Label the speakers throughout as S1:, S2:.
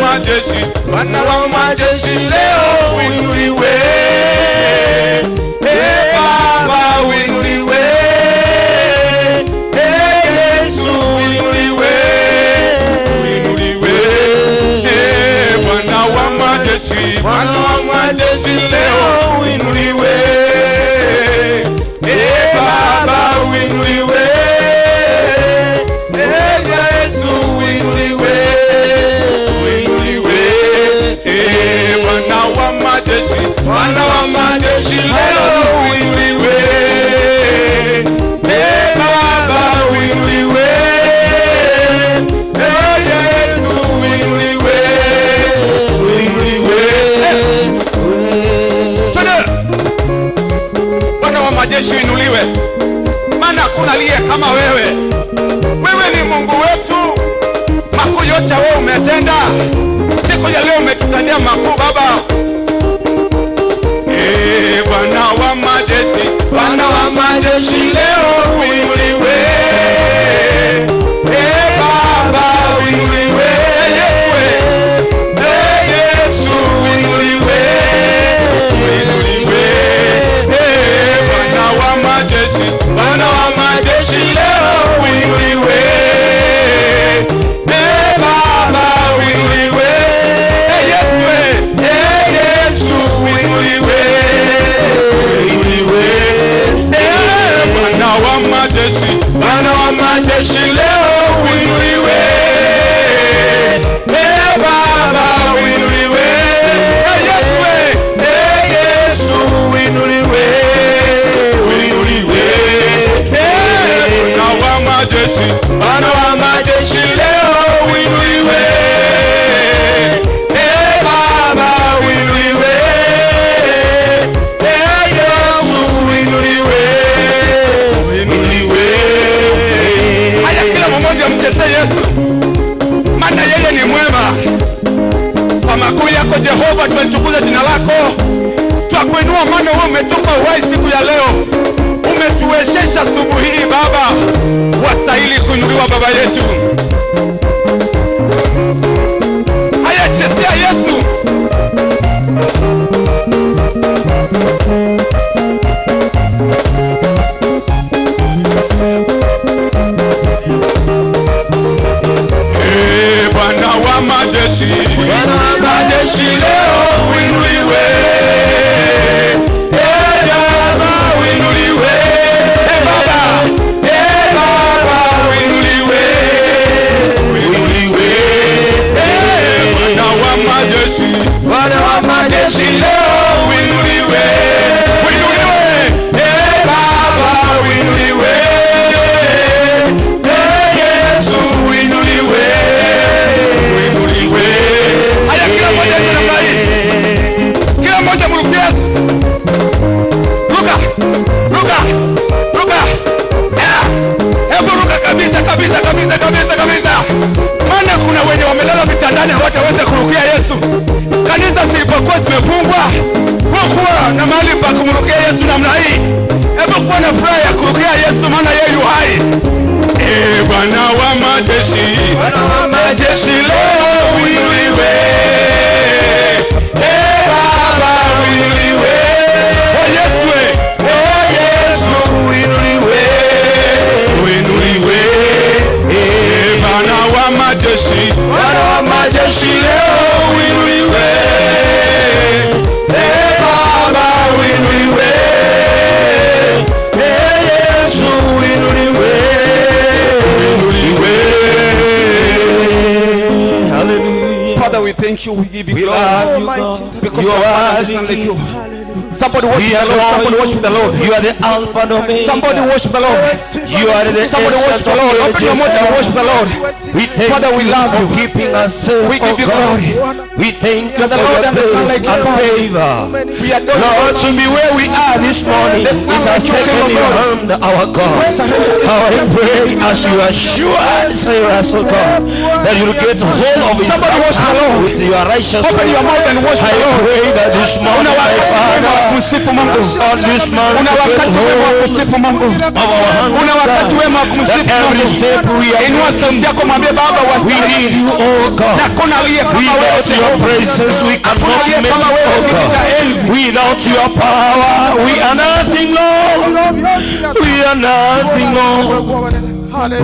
S1: Majeshi, Bwana wa majeshi leo uinuliwe. E Baba, uinuliwe. E Yesu, uinuliwe. Uinuliwe. E Bwana wa majeshi, Bwana wa majeshi leo uinuliwe. E Baba, uinuliwe. E Yesu, uinuliwe. Uinuliwe. E Bwana wa majeshi, Bwana wa majeshi leo uinuliwe. E Baba, uinuliwe. E Yesu, uinuliwe. Uinuliwe. Twende. Bwana wa majeshi uinuliwe, maana hakuna aliye kama wewe. Wewe ni Mungu wetu, makuu yote wewe umetenda. Siku ya leo umetutendea makuu, Baba. Eh, Bwana wa majeshi, Bwana wa majeshi leo uinuliwe. Eh, Baba, uinuliwe. Yesu, eh, Yesu, uinuliwe. Uinuliwe. Eh, Bwana wa majeshi, Bwana wa majeshi leo uinuliwe. Eh, Baba, uinuliwe. Eh, Yesu, eh, Yesu, uinuliwe. Uinuliwe. Eh, Bwana wa majeshi, Bwana wa majeshi leo uinuliwe. Eh, Baba, uinuliwe. Eh, Yesu, eh, Yesu, uinuliwe. Uinuliwe. Eh, Bwana wa majeshi, Bwana wa majeshi leo uinuliwe. Eh, Baba, uinuliwe. Eh, Yesu, uinuliwe. Uinuliwe. Haya, kila mmoja mchezee Yesu, maana yeye ni mwema. Kwa makuu yako Jehova, tunalitukuza jina lako, twakuinua, maana wewe umetupa uhai siku ya leo, umetuwezesha asubuhi hii Baba, wastahili kuinuliwa, Baba yetu. Haya, chezea Yesu. Eh, Bwana wa majeshi,
S2: Bwana wa
S1: majeshi leo uinuliwe. Eh, Baba, uinuliwe. Eh, Baba, eh, Baba, uinuliwe. Uinuliwe. Eh, Bwana wa majeshi,
S2: Bwana wa majeshi
S1: leo uinuliwe. Uinuliwe. Eh, Baba, uinuliwe. Eh, Yesu, uinuliwe. Uinuliwe. Haya, kila mmoja yuko namna hii. Kila mmoja mrukie Yesu. Ruka, ruka, ruka. Ah! Hebu ruka kabisa kabisa kabisa kabisa kabisa, maana kuna wenye wamelala vitandani hawataweza kurukia Yesu. Kanisa zilipokuwa zimefungwa, hukuwa na mahali pa kumrukia Yesu namna hii. Hebu kuwa na furaha ya kurukia Yesu, maana yeye yu hai. Eh, Bwana wa majeshi,
S2: Bwana wa
S1: majeshi leo uinuliwe. Eh, Baba, uinuliwe. Oh, Yesu, eh, Yesu, uinuliwe. Uinuliwe. Eh, Bwana wa majeshi,
S2: Bwana wa
S1: majeshi leo uinuliwe. Eh, Baba, uinuliwe.
S2: Eh, Yesu, uinuliwe.
S1: Uinuliwe.
S2: Hallelujah.
S1: Father, we thank you. We give you
S2: We
S1: glory.
S2: love you, God.
S1: Because
S2: You
S1: you
S2: are
S1: are
S2: worthy,
S1: like
S2: King.
S1: you. Somebody
S2: We
S1: worship the Lord.
S2: adore
S1: Somebody
S2: you.
S1: worship the Lord.
S2: You are the Alpha and Omega.
S1: Somebody worship the Lord.
S2: You are the
S1: Somebody worship the Lord. Open your mouth and worship the Lord.
S2: We thank
S1: Father, we
S2: you
S1: love
S2: for
S1: you.
S2: keeping us safe,
S1: We give
S2: oh
S1: you
S2: God.
S1: glory.
S2: We thank you
S1: You are the
S2: for
S1: Lord
S2: your
S1: and the Son
S2: grace
S1: like
S2: and
S1: you.
S2: favor.
S1: We adore you.
S2: Lord, to be where we are this morning,
S1: There's none
S2: it has
S1: like you, King
S2: taken
S1: of
S2: your
S1: glory.
S2: hand, our God. How I pray as you assured Cyrus, oh God, that you'll get hold of his
S1: Somebody worship the Lord.
S2: with your righteous
S1: Open your mouth and worship
S2: I
S1: the Lord.
S2: pray that this morning,
S1: Una
S2: my
S1: wakati mwema wa
S2: Father,
S1: kumsifu Mungu.
S2: on this man
S1: Una
S2: to get
S1: wakati wema wa
S2: hold
S1: kusifu Mungu.
S2: of our hands,
S1: Una wakati wema wa
S2: that
S1: kumsifu
S2: every
S1: Mungu.
S2: step we are
S1: Inua
S2: taking,
S1: sauti yako, mwambie Baba
S2: we
S1: wastahili.
S2: need you, oh God.
S1: Na hakuna aliye kama wewe
S2: Without your
S1: Jehova.
S2: presence, we
S1: Hakuna
S2: cannot
S1: aliye
S2: make
S1: kama
S2: it,
S1: wewe
S2: oh
S1: kiti cha
S2: God.
S1: enzi.
S2: Without your power, we are nothing, Lord. We are nothing, Lord.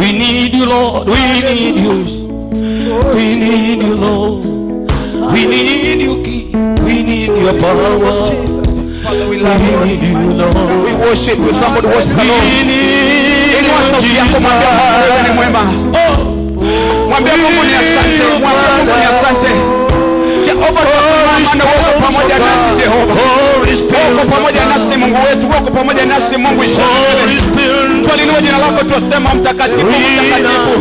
S2: We need you, Lord. We need you. We need you, Lord. We need you, King. We need your power.
S1: Father, we
S2: We
S1: love you.
S2: need you, Lord.
S1: We worship you. Somebody worship the Lord.
S2: We need
S1: Inua
S2: you,
S1: sauti yako, mwambie Mungu wewe ni
S2: Jesus.
S1: mwema.
S2: Oh,
S1: Mwambie Mungu ni asante. Mwambie Mungu ni asante. Jehova, tunakuinua maana wewe pamoja nasi Jehova.
S2: Holy Spirit,
S1: Uko pamoja nasi Mungu wetu, uko pamoja nasi Mungu
S2: Holy
S1: Israeli.
S2: Spirit,
S1: Twalinua jina lako, twasema mtakatifu, mtakatifu.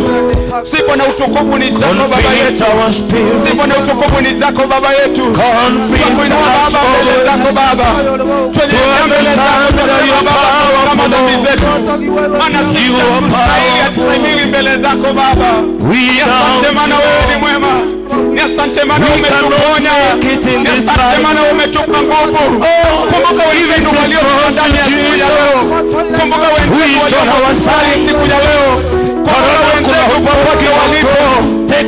S1: Sifa na utukufu ni zako Baba
S2: Convict
S1: yetu.
S2: our spirit.
S1: Sifa na utukufu ni zako Baba yetu.
S2: Convict
S1: Twakuinua
S2: us,
S1: Baba mbele zako Baba. Twanyenyekea mbele zako, twasema Baba kama dhambi zetu. Maana sisi hatustahili, hatustahili mbele zako Baba.
S2: We
S1: Asante maana wewe ni mwema. Ni asante maana
S2: We
S1: umetuponya.
S2: cannot make it in
S1: Ni
S2: this
S1: asante
S2: life.
S1: maana umetupa nguvu. Kumbuka wenzetu walio ndani ya siku ya leo. Kumbuka wenzetu
S2: Who is on
S1: walio
S2: our side?
S1: siku ya leo. Kumbuka wenzetu popote walipo.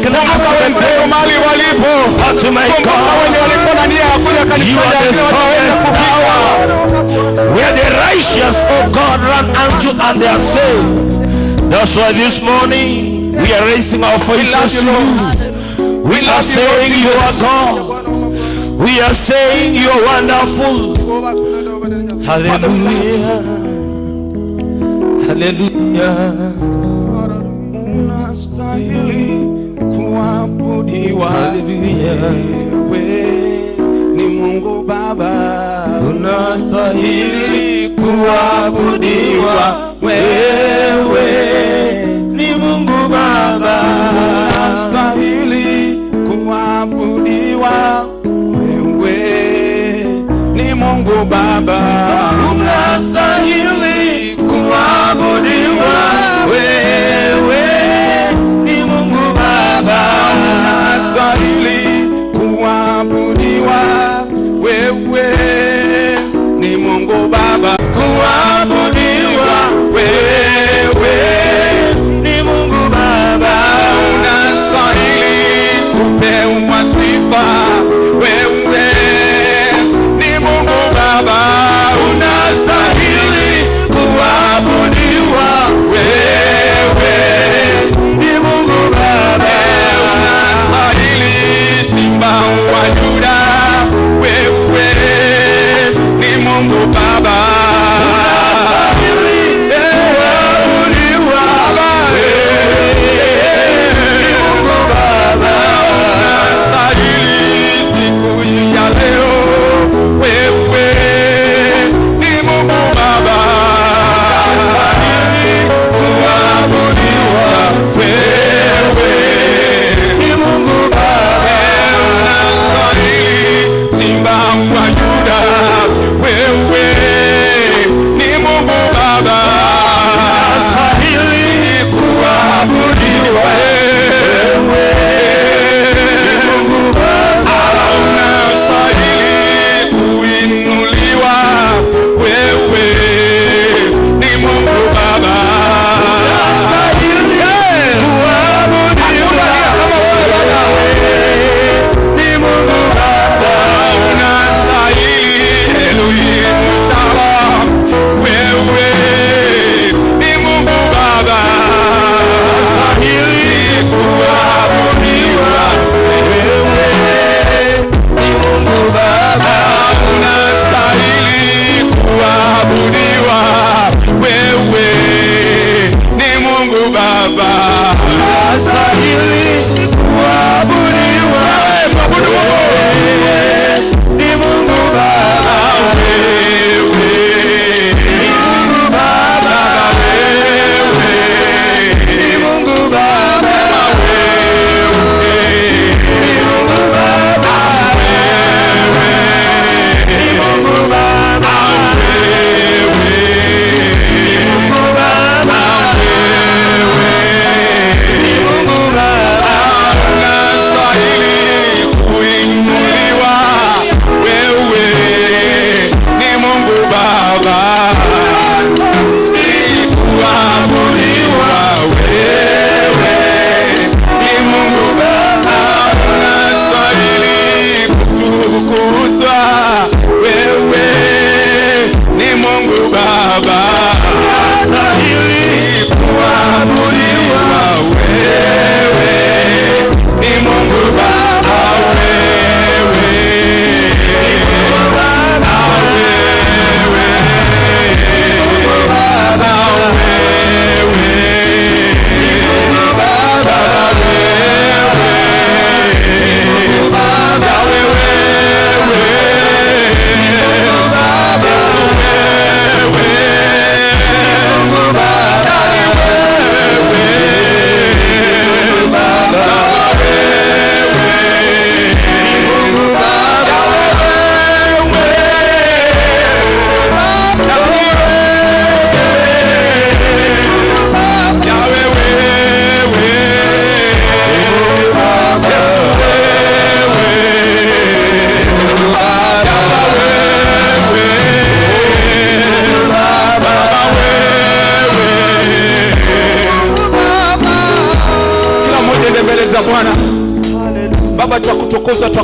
S1: Kumbuka wenzetu mahali walipo.
S2: But my
S1: Kumbuka
S2: God,
S1: wenye walikuwa na nia ya kuja
S2: you
S1: kanisani
S2: are the
S1: lakini hawajaweza
S2: strongest
S1: kufika.
S2: tower where the righteous of God run unto and they are saved. That's why this morning we are raising our voices
S1: you,
S2: to
S1: Lord.
S2: you. We are
S1: love you, Lord
S2: saying you are
S1: Jesus.
S2: God. We are saying you are wonderful. Hallelujah. Hallelujah.
S1: Unastahili kuabudiwa.
S2: Hallelujah.
S1: Wewe ni Mungu Baba.
S2: Unastahili kuabudiwa, wewe ni Mungu Baba.
S1: Unastahili kuabudiwa. Wewe ni Mungu Baba.
S2: Unastahili kuabudiwa, wewe ni Mungu Baba.
S1: Unastahili kuabudiwa. Wewe ni Mungu Baba.
S2: Kuabudiwa,
S1: Wewe
S2: ni Mungu Baba.
S1: Unastahili kupewa sifa. Wewe ni Mungu Baba.
S2: Unastahili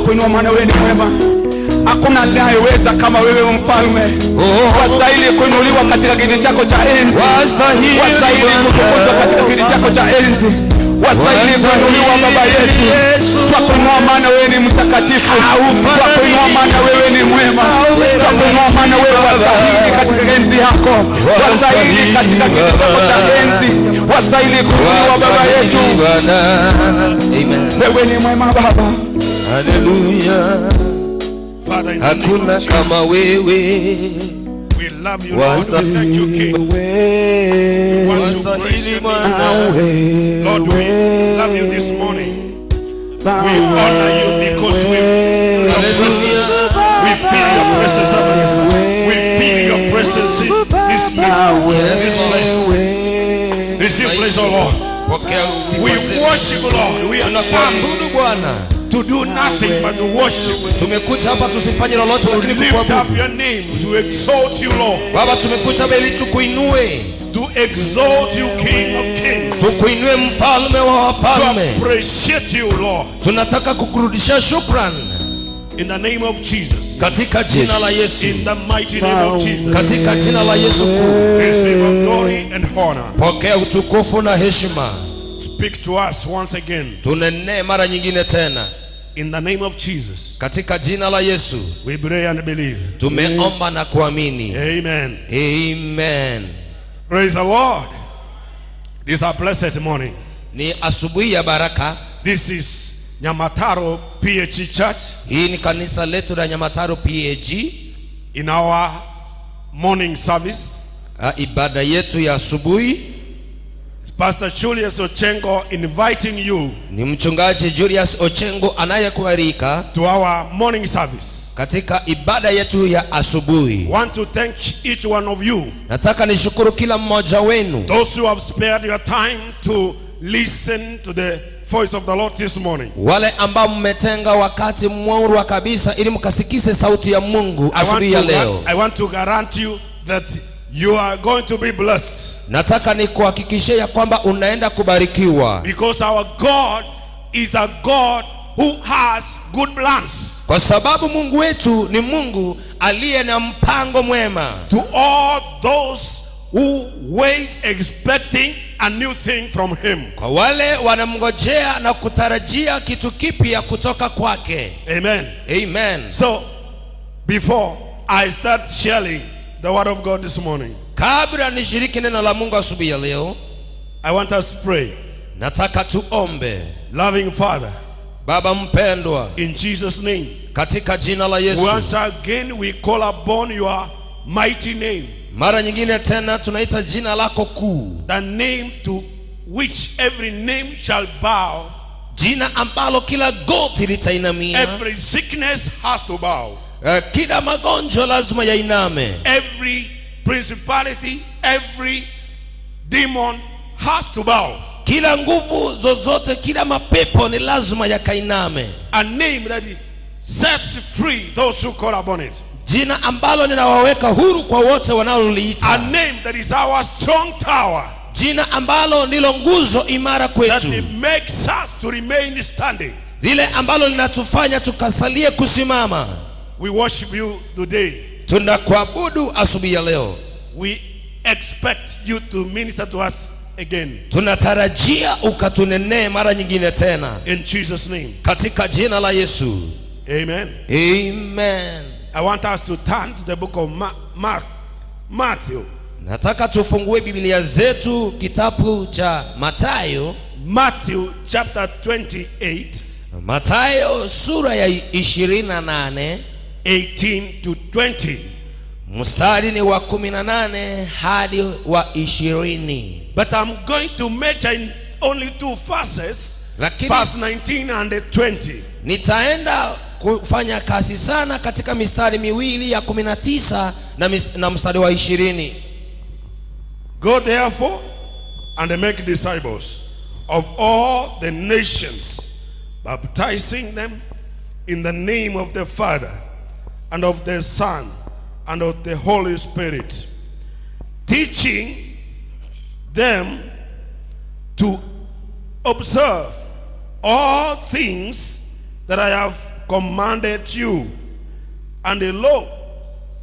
S1: Twakuinua maana wewe ni mwema. Hakuna anayeweza kama wewe mfalme. Wastahili kuinuliwa katika kiti chako cha enzi.
S2: Wastahili.
S1: Wastahili kutukuzwa katika kiti chako cha enzi. Wastahili kuinuliwa, Baba yetu. Twakuinua maana wewe ni mtakatifu. Twakuinua maana wewe ni mwema. Twakuinua maana wewe wastahili katika enzi yako. Wastahili katika kiti chako cha enzi. Wastahili kuinuliwa, Baba yetu.
S2: Amen.
S1: Wewe ni mwema, Baba.
S2: Haleluya.
S3: Father, in the name
S2: Hakuna
S3: of Jesus,
S2: kama wewe.
S3: We love you, Lord. We thank you, King. We want to praise your name. Lord, we love you this morning. We honor you because we your presence. We feel your presence among us. We feel your presence in this place. Receive praise, O Lord.
S2: Pokea sifa
S3: We
S2: zetu.
S3: Worship, Lord. We are come
S2: Tunakuabudu, Bwana.
S3: To do nothing but to worship.
S2: Tumekuja hapa tusifanye lolote
S3: To
S2: lakini
S3: lift
S2: kukuabudu.
S3: Up your name, to exalt you, Lord.
S2: Baba, tumekuja hapa ili tukuinue.
S3: To exalt you, King of Kings.
S2: Tukuinue, mfalme wa
S3: To
S2: wafalme.
S3: Appreciate you, Lord.
S2: Tunataka kukurudishia shukran.
S3: In the name of Jesus.
S2: Katika jina la Yesu.
S3: In the mighty name of Jesus.
S2: Katika jina la Yesu kuu.
S3: Receive all glory and honor.
S2: Pokea utukufu na heshima.
S3: Speak to us once again.
S2: Tunenee mara nyingine tena.
S3: In the name of Jesus.
S2: Katika jina la Yesu.
S3: We pray and believe.
S2: Tumeomba na kuamini.
S3: Amen.
S2: Amen.
S3: Praise the Lord. This is a blessed morning.
S2: Ni asubuhi ya baraka.
S3: This is Nyamataro PAG Church
S2: Hii ni kanisa letu la Nyamataro PAG.
S3: In our morning service.
S2: Ibada yetu ya asubuhi.
S3: It's Pastor Julius Ochengo inviting you
S2: Ni mchungaji Julius Ochengo anayekualika
S3: to our morning service.
S2: Katika ibada yetu ya asubuhi.
S3: Want to thank each one of you,
S2: Nataka nishukuru kila mmoja wenu,
S3: those who have spared your time to listen to the voice of the Lord this morning.
S2: Wale ambao mmetenga wakati mworwa kabisa ili mkasikize sauti ya Mungu asubuhi ya leo.
S3: I want to guarantee you that you are going to be blessed
S2: Nataka nikuhakikishie ya kwamba unaenda kubarikiwa,
S3: because our God is a God who has good plans
S2: kwa sababu Mungu wetu ni Mungu aliye na mpango mwema
S3: to all those who wait expecting a new thing from Him.
S2: Kwa wale wanamngojea na kutarajia kitu kipya kutoka kwake.
S3: Amen.
S2: Amen.
S3: So, before I start sharing the word of God this morning,
S2: Kabla nishiriki neno la Mungu asubuhi ya leo,
S3: I want us to pray.
S2: Nataka tuombe.
S3: Loving Father,
S2: Baba mpendwa,
S3: in Jesus' name,
S2: katika jina la Yesu,
S3: once again we call upon your mighty name,
S2: mara nyingine tena tunaita jina lako kuu,
S3: the name to which every name shall bow,
S2: jina ambalo kila goti litainamia,
S3: every sickness has to bow,
S2: kila magonjwa lazima yainame,
S3: every principality, every demon has to bow.
S2: Kila nguvu zozote, kila mapepo ni lazima yakainame.
S3: A name that sets free those who call upon it.
S2: Jina ambalo linawaweka huru kwa wote
S3: A
S2: wanaoliita,
S3: name that is our strong tower,
S2: jina ambalo ndilo nguzo imara
S3: that
S2: kwetu,
S3: it makes us to remain standing.
S2: Lile ambalo linatufanya tukasalie kusimama.
S3: We worship you today.
S2: Tunakuabudu asubuhi ya leo.
S3: We expect you to minister to us again.
S2: Tunatarajia ukatunenee mara nyingine tena.
S3: In Jesus' name.
S2: Katika jina la Yesu.
S3: Amen.
S2: Amen.
S3: I want us to turn to the book of Mark, Matthew.
S2: Nataka tufungue Biblia zetu kitabu cha Matayo.
S3: Matthew chapter 28,
S2: Matayo sura ya 28,
S3: 18 to 20.
S2: Mstari ni wa 18 hadi wa 20.
S3: But I'm going to major in only two verses,
S2: Lakini
S3: verse 19 and 20.
S2: Nitaenda kufanya kazi sana katika mistari miwili ya 19 na mstari wa 20.
S3: Go therefore and make disciples of all the nations, baptizing them in the name of the Father and of the Son and of the Holy Spirit, teaching them to observe all things that I have commanded you. And lo,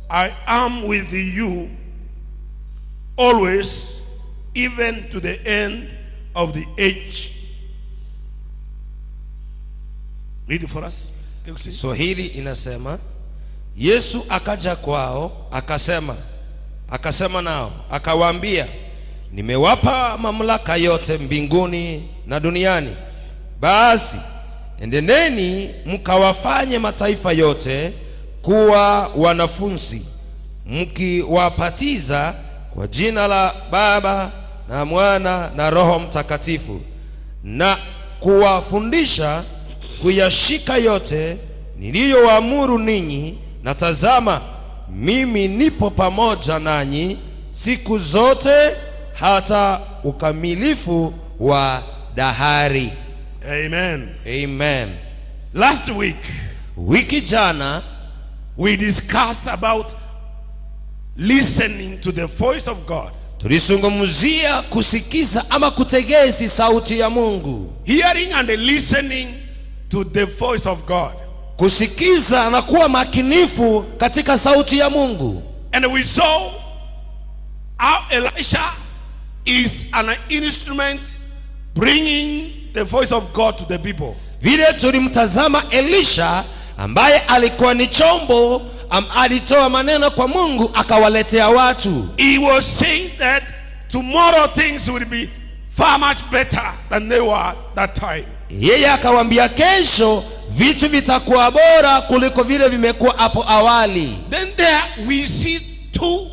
S3: I am with you always, even to the end of the age. Read it for us.
S2: Kiswahili inasema, Yesu akaja kwao akasema nao akawaambia, nimewapa mamlaka yote mbinguni na duniani. Basi enendeni mkawafanye mataifa yote kuwa wanafunzi, mkiwabatiza kwa jina la Baba na Mwana na Roho Mtakatifu, na kuwafundisha kuyashika yote niliyowaamuru ninyi, na tazama, mimi nipo pamoja nanyi siku zote hata ukamilifu wa dahari.
S3: Amen.
S2: Amen.
S3: Last week,
S2: Wiki jana
S3: we discussed about listening to the voice of God.
S2: Tulizungumzia kusikiza ama kutegesi sauti ya Mungu.
S3: Hearing and listening to the voice of God.
S2: Kusikiza na kuwa makinifu katika sauti ya Mungu.
S3: And we saw how Elisha is an instrument bringing the voice of God to the people.
S2: Vile tulimtazama Elisha ambaye alikuwa ni chombo alitoa maneno kwa Mungu akawaletea watu.
S3: He was saying that tomorrow things will be far much better than they were that time.
S2: Yeye akawaambia kesho vitu vitakuwa bora kuliko vile vimekuwa hapo awali.
S3: Then there we see two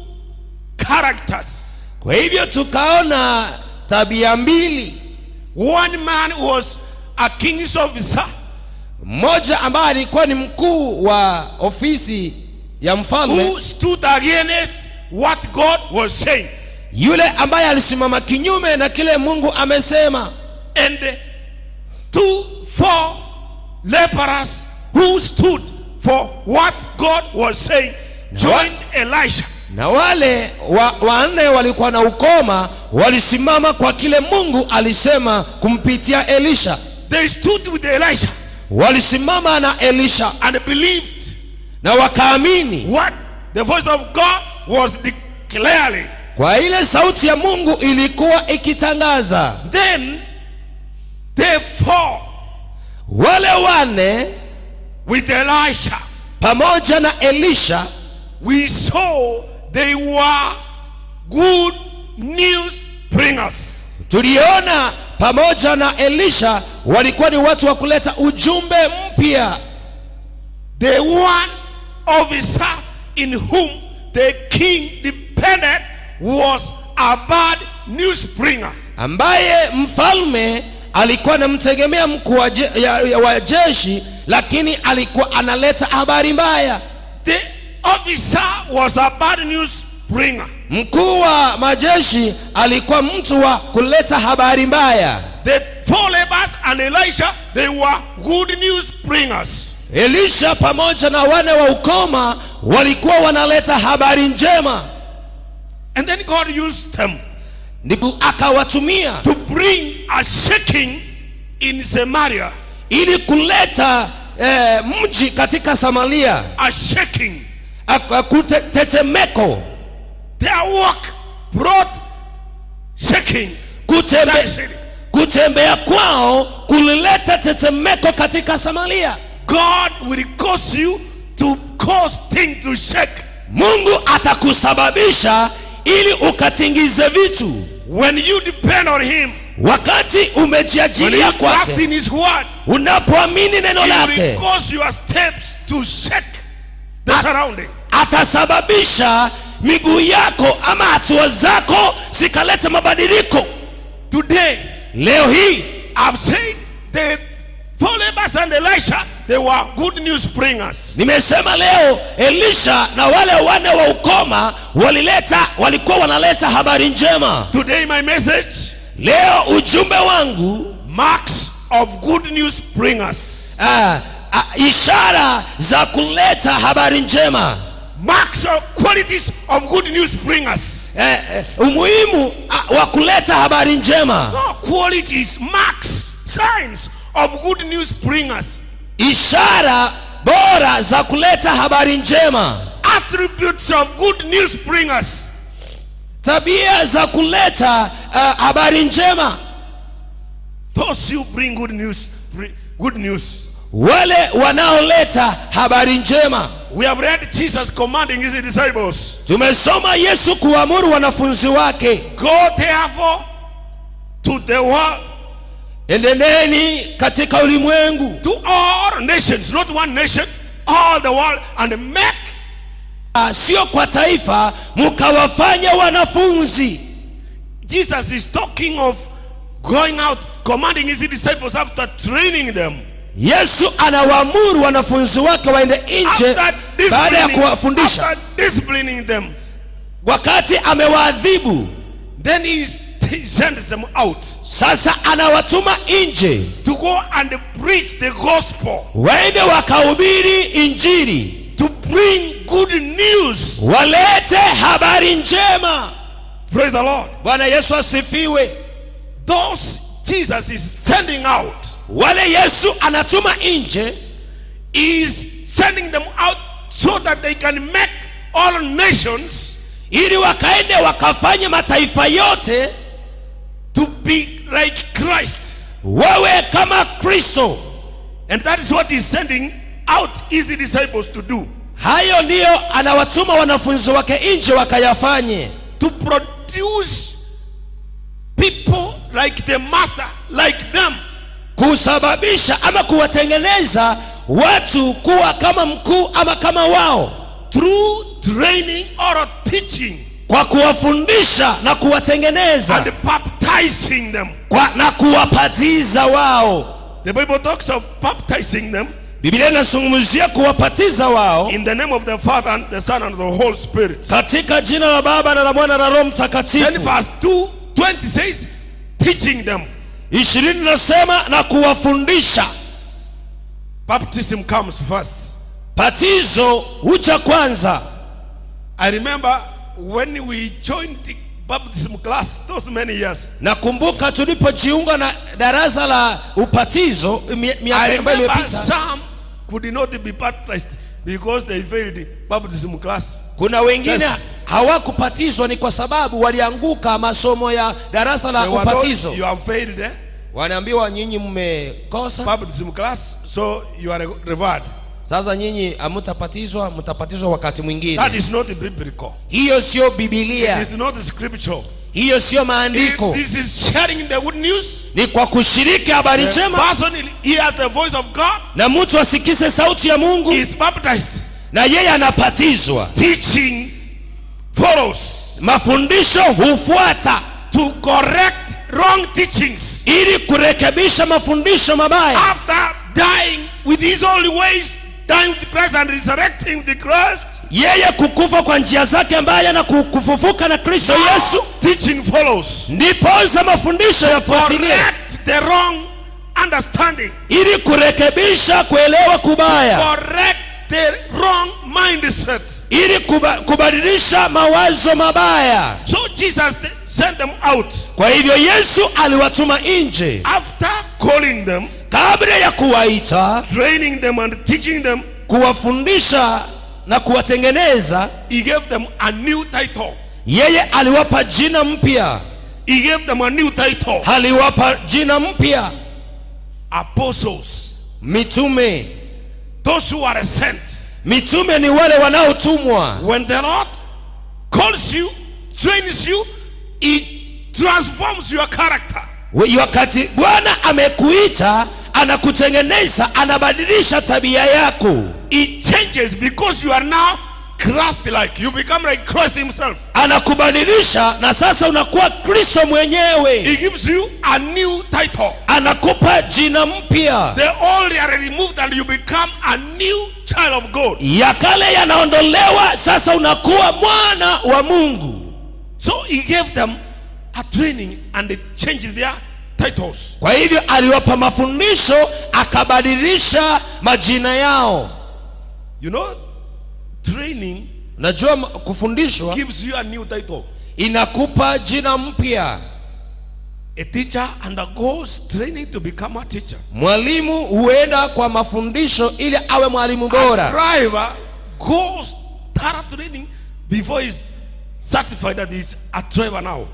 S3: characters.
S2: Kwa hivyo tukaona tabia mbili.
S3: One man was a king's officer
S2: Mmoja ambaye alikuwa ni mkuu wa ofisi ya mfalme,
S3: who stood against what God was saying.
S2: Yule ambaye alisimama kinyume na kile Mungu amesema,
S3: And two, four lepers who stood for what God was saying joined Elisha.
S2: Na wale wanne walikuwa na ukoma walisimama kwa kile Mungu alisema kumpitia Elisha.
S3: They stood with Elisha
S2: Walisimama na Elisha
S3: and believed
S2: na wakaamini
S3: what the voice of God was declaring.
S2: Kwa ile sauti ya Mungu ilikuwa ikitangaza.
S3: Then the four
S2: Wale wanne
S3: with Elisha,
S2: pamoja na Elisha,
S3: we saw they were good news bringers.
S2: Tuliona pamoja na Elisha walikuwa ni watu wa kuleta ujumbe mpya.
S3: The one officer in whom the king depended was a bad news bringer.
S2: Ambaye mfalme alikuwa anamtegemea mkuu wa jeshi, lakini alikuwa analeta habari mbaya.
S3: The officer was a bad news bringer.
S2: Mkuu wa majeshi alikuwa mtu wa kuleta habari mbaya.
S3: The four lepers and Elisha, they were good news bringers.
S2: Elisha pamoja na wane wa ukoma walikuwa wanaleta habari njema.
S3: And then God used them
S2: Ndipo akawatumia
S3: to bring a shaking in Samaria.
S2: Ili kuleta mji katika Samaria.
S3: A shaking.
S2: Tetemeko.
S3: Their work brought shaking. That city.
S2: Kutembea kwao kulileta tetemeko katika Samaria.
S3: God will cause you to cause things to shake.
S2: Mungu atakusababisha ili ukatingize vitu.
S3: When you depend on Him,
S2: Wakati
S3: when
S2: umejiachilia
S3: you trust
S2: kwake,
S3: in His word,
S2: unapoamini neno
S3: He
S2: lake,
S3: will cause your steps to shake the surrounding.
S2: Atasababisha miguu yako ama hatua zako zikaleta mabadiliko.
S3: Today,
S2: Leo hii,
S3: I've said the four lepers and Elisha, they were good news bringers.
S2: Nimesema leo Elisha na wale wane wa ukoma walikuwa wanaleta habari njema.
S3: Today, my message,
S2: Leo ujumbe wangu,
S3: marks of good news bringers.
S2: Ishara za kuleta habari njema.
S3: Marks of qualities of good news bringers.
S2: Umuhimu wa kuleta habari njema.
S3: No qualities, marks, signs of good news bringers.
S2: Ishara bora za kuleta habari njema.
S3: Attributes of good news bringers.
S2: Tabia za kuleta habari njema.
S3: Those who bring good news, good news.
S2: Wale wanaoleta habari njema.
S3: We have read Jesus commanding his disciples,
S2: Tumesoma Yesu kuamuru wanafunzi wake,
S3: "Go therefore to the world,
S2: enendeni katika ulimwengu,
S3: to all nations," not one nation, all the world, "and make"
S2: Sio kwa taifa, mkawafanya wanafunzi.
S3: Jesus is talking of going out, commanding his disciples after training them.
S2: Yesu anawaamuru wanafunzi wake waende nje
S3: After
S2: baada ya
S3: disciplining,
S2: kuwafundisha,
S3: after disciplining them,
S2: wakati amewaadhibu,
S3: then he sends them out
S2: sasa anawatuma nje
S3: to go and preach the gospel,
S2: waende wakahubiri Injili,
S3: to bring good news.
S2: Walete habari njema.
S3: Praise the Lord.
S2: Bwana Yesu asifiwe.
S3: Those Jesus is sending out,
S2: Wale Yesu anatuma nje,
S3: is sending them out so that they can make all nations
S2: ili wakaende wakafanye mataifa yote
S3: to be like Christ.
S2: Wawe kama Kristo.
S3: And that is what he's sending out his disciples to do.
S2: Hayo ndiyo anawatuma wanafunzi wake nje wakayafanye,
S3: To produce people like the master, like them.
S2: Kusababisha ama kuwatengeneza watu kuwa kama mkuu ama kama wao,
S3: Through training or teaching
S2: kwa kuwafundisha na kuwatengeneza
S3: and baptizing them.
S2: Na kuwabatiza wao.
S3: The Bible talks of baptizing them
S2: Biblia inazungumzia kuwabatiza wao
S3: in the name of the Father and the Son and the Holy Spirit.
S2: Katika jina la Baba na la Mwana na Roho
S3: Then
S2: Mtakatifu.
S3: verse 2 20 says, teaching them.
S2: 20 nasema na kuwafundisha.
S3: Baptism comes first.
S2: Batizo huja kwanza.
S3: I remember when we joined the baptism class those many years.
S2: Nakumbuka tulipojiunga na darasa la ubatizo
S3: I
S2: miaka ambayo
S3: remember
S2: imepita,
S3: some could not be baptized because they failed baptism class.
S2: Kuna wengine
S3: Yes.
S2: hawakubatizwa ni kwa sababu walianguka masomo ya darasa la
S3: They were told,
S2: ubatizo.
S3: "You have failed
S2: Wanaambiwa nyinyi mmekosa,
S3: baptism class, so you are revered."
S2: Sasa nyinyi hamtabatizwa, mtabatizwa wakati mwingine.
S3: That is not biblical.
S2: Hiyo sio
S3: It
S2: Biblia,
S3: is not scriptural.
S2: Hiyo sio maandiko.
S3: This is sharing the good news.
S2: Ni kwa kushiriki habari
S3: The
S2: njema,
S3: person hears the voice of God,
S2: na mtu asikize sauti ya Mungu,
S3: is baptized.
S2: Na yeye anabatizwa.
S3: Teaching follows
S2: Mafundisho hufuata
S3: to correct wrong teachings.
S2: Ili kurekebisha mafundisho mabaya.
S3: After dying with his own ways, dying with Christ and resurrecting the Christ,
S2: Yeye kukufa kwa njia zake mbaya na kufufuka na Kristo Yesu,
S3: teaching follows.
S2: Ndiposa mafundisho yafuatilie
S3: Correct the wrong understanding.
S2: Ili kurekebisha kuelewa kubaya,
S3: Correct the wrong mindset.
S2: Ili kubadilisha mawazo mabaya.
S3: So Jesus sent them out.
S2: Kwa hivyo Yesu aliwatuma nje
S3: After calling them,
S2: kabla ya kuwaita,
S3: training them and teaching them,
S2: kuwafundisha na kuwatengeneza,
S3: he gave them a new title.
S2: Yeye aliwapa jina mpya.
S3: He gave them a new title.
S2: Aliwapa jina mpya.
S3: Apostles.
S2: Mitume.
S3: Those who are sent.
S2: Mitume ni wale wanaotumwa.
S3: When the Lord calls you, trains you, he transforms your character.
S2: Wakati Bwana amekuita, anakutengeneza, anabadilisha tabia yako.
S3: It changes because you are now Christ like. You become like Christ himself.
S2: Anakubadilisha na sasa unakuwa Kristo mwenyewe.
S3: He gives you a new title.
S2: Anakupa jina mpya.
S3: The old are removed and you become a new child of God.
S2: Ya kale yanaondolewa, sasa unakuwa mwana wa Mungu.
S3: So he gave them a training and they changed their titles.
S2: Kwa hivyo aliwapa mafundisho, akabadilisha majina yao.
S3: Training
S2: Unajua kufundishwa
S3: gives you a new title.
S2: Inakupa jina mpya.
S3: A teacher undergoes training to become a teacher.
S2: Mwalimu huenda kwa mafundisho ili awe mwalimu
S3: A
S2: bora.
S3: Driver goes thorough training before he's certified that he's a driver now.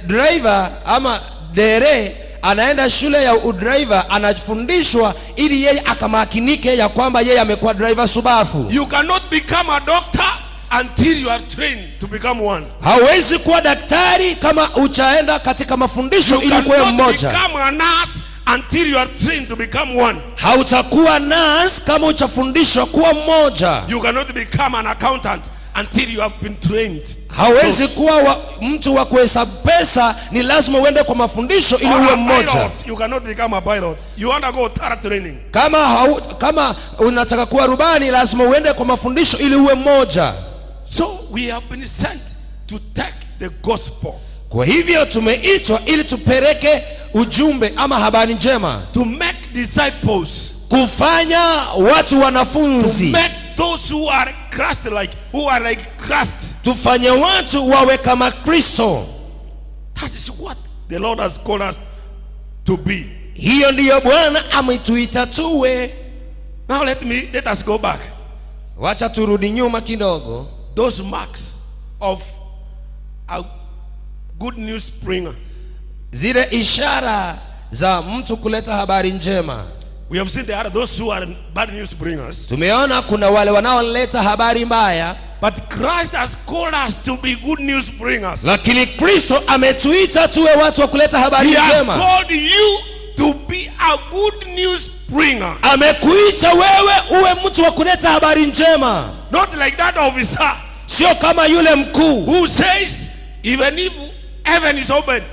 S2: Driver ama dere anaenda shule ya udriver, anafundishwa ili yeye akamakinike ya kwamba yeye amekuwa driver shupavu.
S3: You cannot become a doctor until you are trained to become one.
S2: Hawezi kuwa daktari kama hujaenda katika mafundisho
S3: You
S2: ili kuwa
S3: cannot
S2: mmoja.
S3: Become a nurse until you are trained to become one.
S2: Hautakuwa nurse kama hujafundishwa kuwa mmoja.
S3: You cannot become an accountant until you have been trained.
S2: Hawezi kuwa mtu wa kuhesabu pesa, ni lazima uende kwa mafundisho ili
S3: Or
S2: uwe
S3: a
S2: mmoja.
S3: pilot. You cannot become a pilot. You undergo thorough training.
S2: Kama unataka kuwa rubani, lazima uende kwa mafundisho ili uwe mmoja.
S3: So we have been sent to take the gospel,
S2: Kwa hivyo tumeitwa ili tupeleke ujumbe ama habari njema,
S3: to make disciples,
S2: kufanya watu
S3: to
S2: wanafunzi,
S3: make those who are Christ like, who are like Christ.
S2: Tufanye watu wawe kama Kristo.
S3: That is what the Lord has called us to be.
S2: Hiyo ndiyo Bwana ametuita tuwe.
S3: Now let us go back.
S2: Wacha turudi nyuma kidogo.
S3: Those marks of a good news bringer.
S2: Zile ishara za mtu kuleta habari njema.
S3: We have seen there are those who are bad news bringers.
S2: Tumeona kuna wale wanaoleta habari mbaya,
S3: But Christ has called us to be good news bringers.
S2: Lakini Kristo ametuita tuwe watu wa kuleta habari
S3: He has
S2: njema.
S3: Called you to be a good news bringer.
S2: Amekuita wewe uwe mtu wa kuleta habari njema,
S3: Not like that officer
S2: sio kama yule mkuu
S3: who says, even if heaven is open,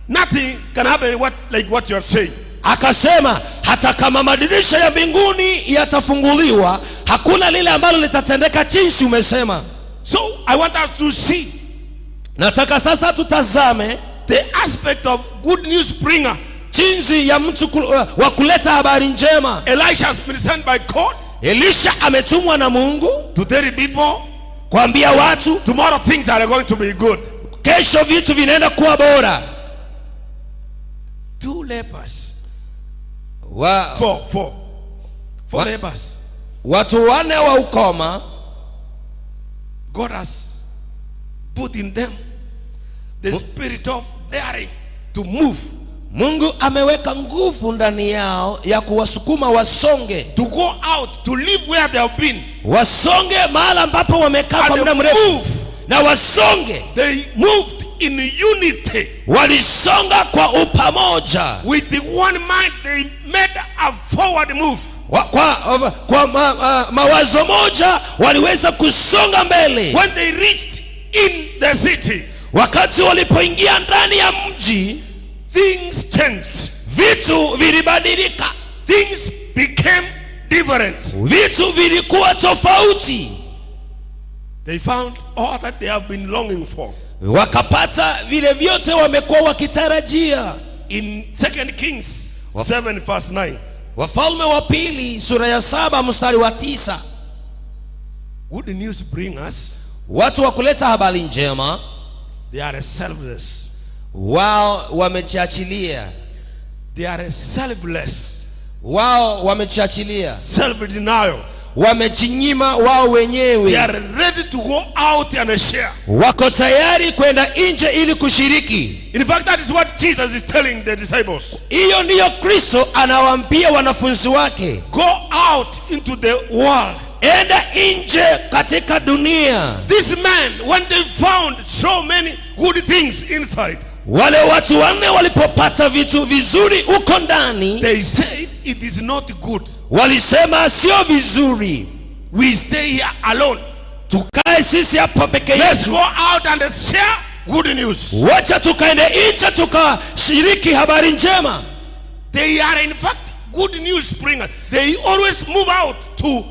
S3: nothing can happen like what you are saying.
S2: Akasema hata kama madirisha ya mbinguni yatafunguliwa, hakuna lile ambalo litatendeka jinsi umesema.
S3: So I want us to see
S2: Nataka sasa tutazame
S3: the aspect of good news bringer.
S2: Jinsi ya mtu wa kuleta habari njema.
S3: Elisha has been sent by God
S2: Elisha ametumwa na Mungu
S3: to tell people
S2: kuambia watu
S3: tomorrow things are going to be good.
S2: Kesho vitu vinaenda kuwa bora.
S3: Two lepers.
S2: Wa,
S3: Four, four. Four
S2: What?
S3: Lepers.
S2: Watu wane wa ukoma.
S3: God has put in them the spirit of daring to move,
S2: Mungu ameweka nguvu ndani yao ya kuwasukuma wasonge,
S3: to go out, to live where they have been.
S2: Wasonge mahala ambapo wamekaa kwa
S3: And
S2: muda mrefu
S3: move.
S2: Na wasonge.
S3: They moved in unity.
S2: Walisonga kwa upamoja.
S3: With the one mind, they made a forward move.
S2: Kwa mawazo moja waliweza kusonga mbele.
S3: When they reached in the city,
S2: Wakati walipoingia ndani ya mji,
S3: things changed.
S2: Vitu vilibadilika.
S3: Things became different.
S2: Vitu vilikuwa tofauti.
S3: They found all that they have been longing for.
S2: Wakapata vile vyote wamekuwa wakitarajia.
S3: In Second Kings 7 verse 9.
S2: Wafalme wa Pili sura ya 7 mstari wa 9.
S3: Good news bringers,
S2: Watu wa kuleta habari njema,
S3: they are selfless.
S2: Wao wamejiachilia.
S3: They are selfless.
S2: Wao wamejiachilia.
S3: Self-denial.
S2: Wamejinyima wao wenyewe.
S3: They are ready to go out and share.
S2: Wako tayari kwenda nje ili kushiriki.
S3: In fact, that is what Jesus is telling the disciples.
S2: Hiyo ndiyo Kristo anawaambia wanafunzi wake.
S3: Go out into the world.
S2: Enda nje katika dunia.
S3: This man, when they found so many good things inside,
S2: Wale watu wanne walipopata vitu vizuri huko ndani,
S3: they said it is not good.
S2: Walisema sio vizuri.
S3: We stay here alone.
S2: Tukae sisi hapa peke
S3: Let's
S2: yetu.
S3: Go out and share good news.
S2: Wacha tukaende nje tukashiriki habari njema.
S3: They are in fact good news bringers. They always move out to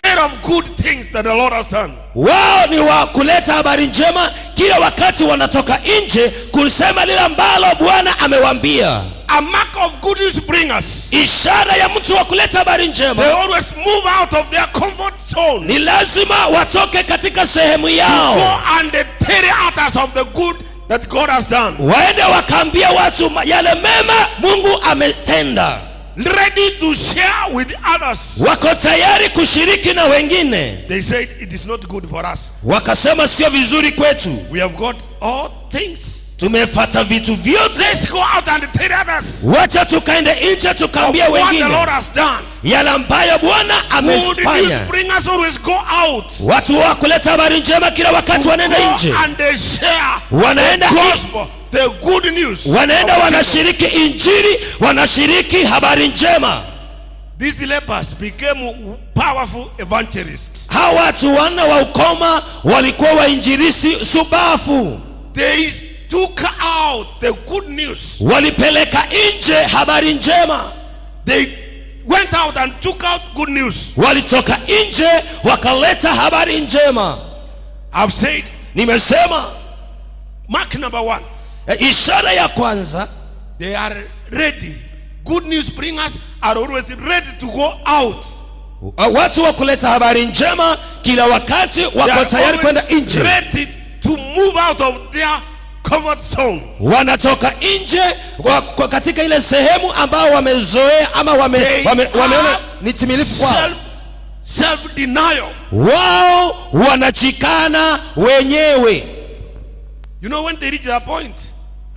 S3: tell of good things that the Lord has done.
S2: Wao ni wa kuleta habari njema, kila wakati wanatoka nje kusema lile ambalo Bwana amewaambia.
S3: A mark of good news bringers.
S2: Ishara ya mtu wa kuleta habari njema,
S3: They always move out of their comfort zone.
S2: Ni lazima watoke katika sehemu
S3: Go
S2: yao
S3: and tell others of the good that God has done.
S2: Waende wakaambia watu yale mema Mungu ametenda.
S3: Ready to share with others.
S2: Wako tayari kushiriki na wengine.
S3: They said it is not good for us.
S2: Wakasema sio vizuri kwetu.
S3: We have got all things.
S2: Tumepata vitu vyote.
S3: Let's go out and tell others
S2: Wacha tukaende nje tukaambia
S3: of what the
S2: wengine
S3: Lord has done.
S2: yale ambayo Bwana
S3: Good
S2: amefanya.
S3: news bringers always go out.
S2: Watu wa kuleta habari njema kila wakati wanaenda
S3: Go
S2: nje,
S3: and they share
S2: wanaenda
S3: the gospel, the good news.
S2: wanaenda
S3: of the
S2: wanashiriki injili, wanashiriki habari njema.
S3: These lepers became powerful evangelists.
S2: Hawa watu wanne wa ukoma walikuwa wainjilisti subafu.
S3: They took out the good news.
S2: Walipeleka nje habari njema.
S3: They went out and took out good news.
S2: Walitoka nje wakaleta habari njema.
S3: I've said,
S2: Nimesema
S3: mark number 1.
S2: Ishara ya kwanza,
S3: they are ready. Good news bringers are always ready to go out.
S2: Watu wa kuleta habari njema kila wakati wako tayari kwenda nje.
S3: Ready to move out of their comfort zone.
S2: Wanatoka nje kwa katika ile sehemu ambao wamezoea ama wameona ni timilifu kwao.
S3: Self denial.
S2: Wao wanachikana wenyewe.
S3: You know when they reach that point,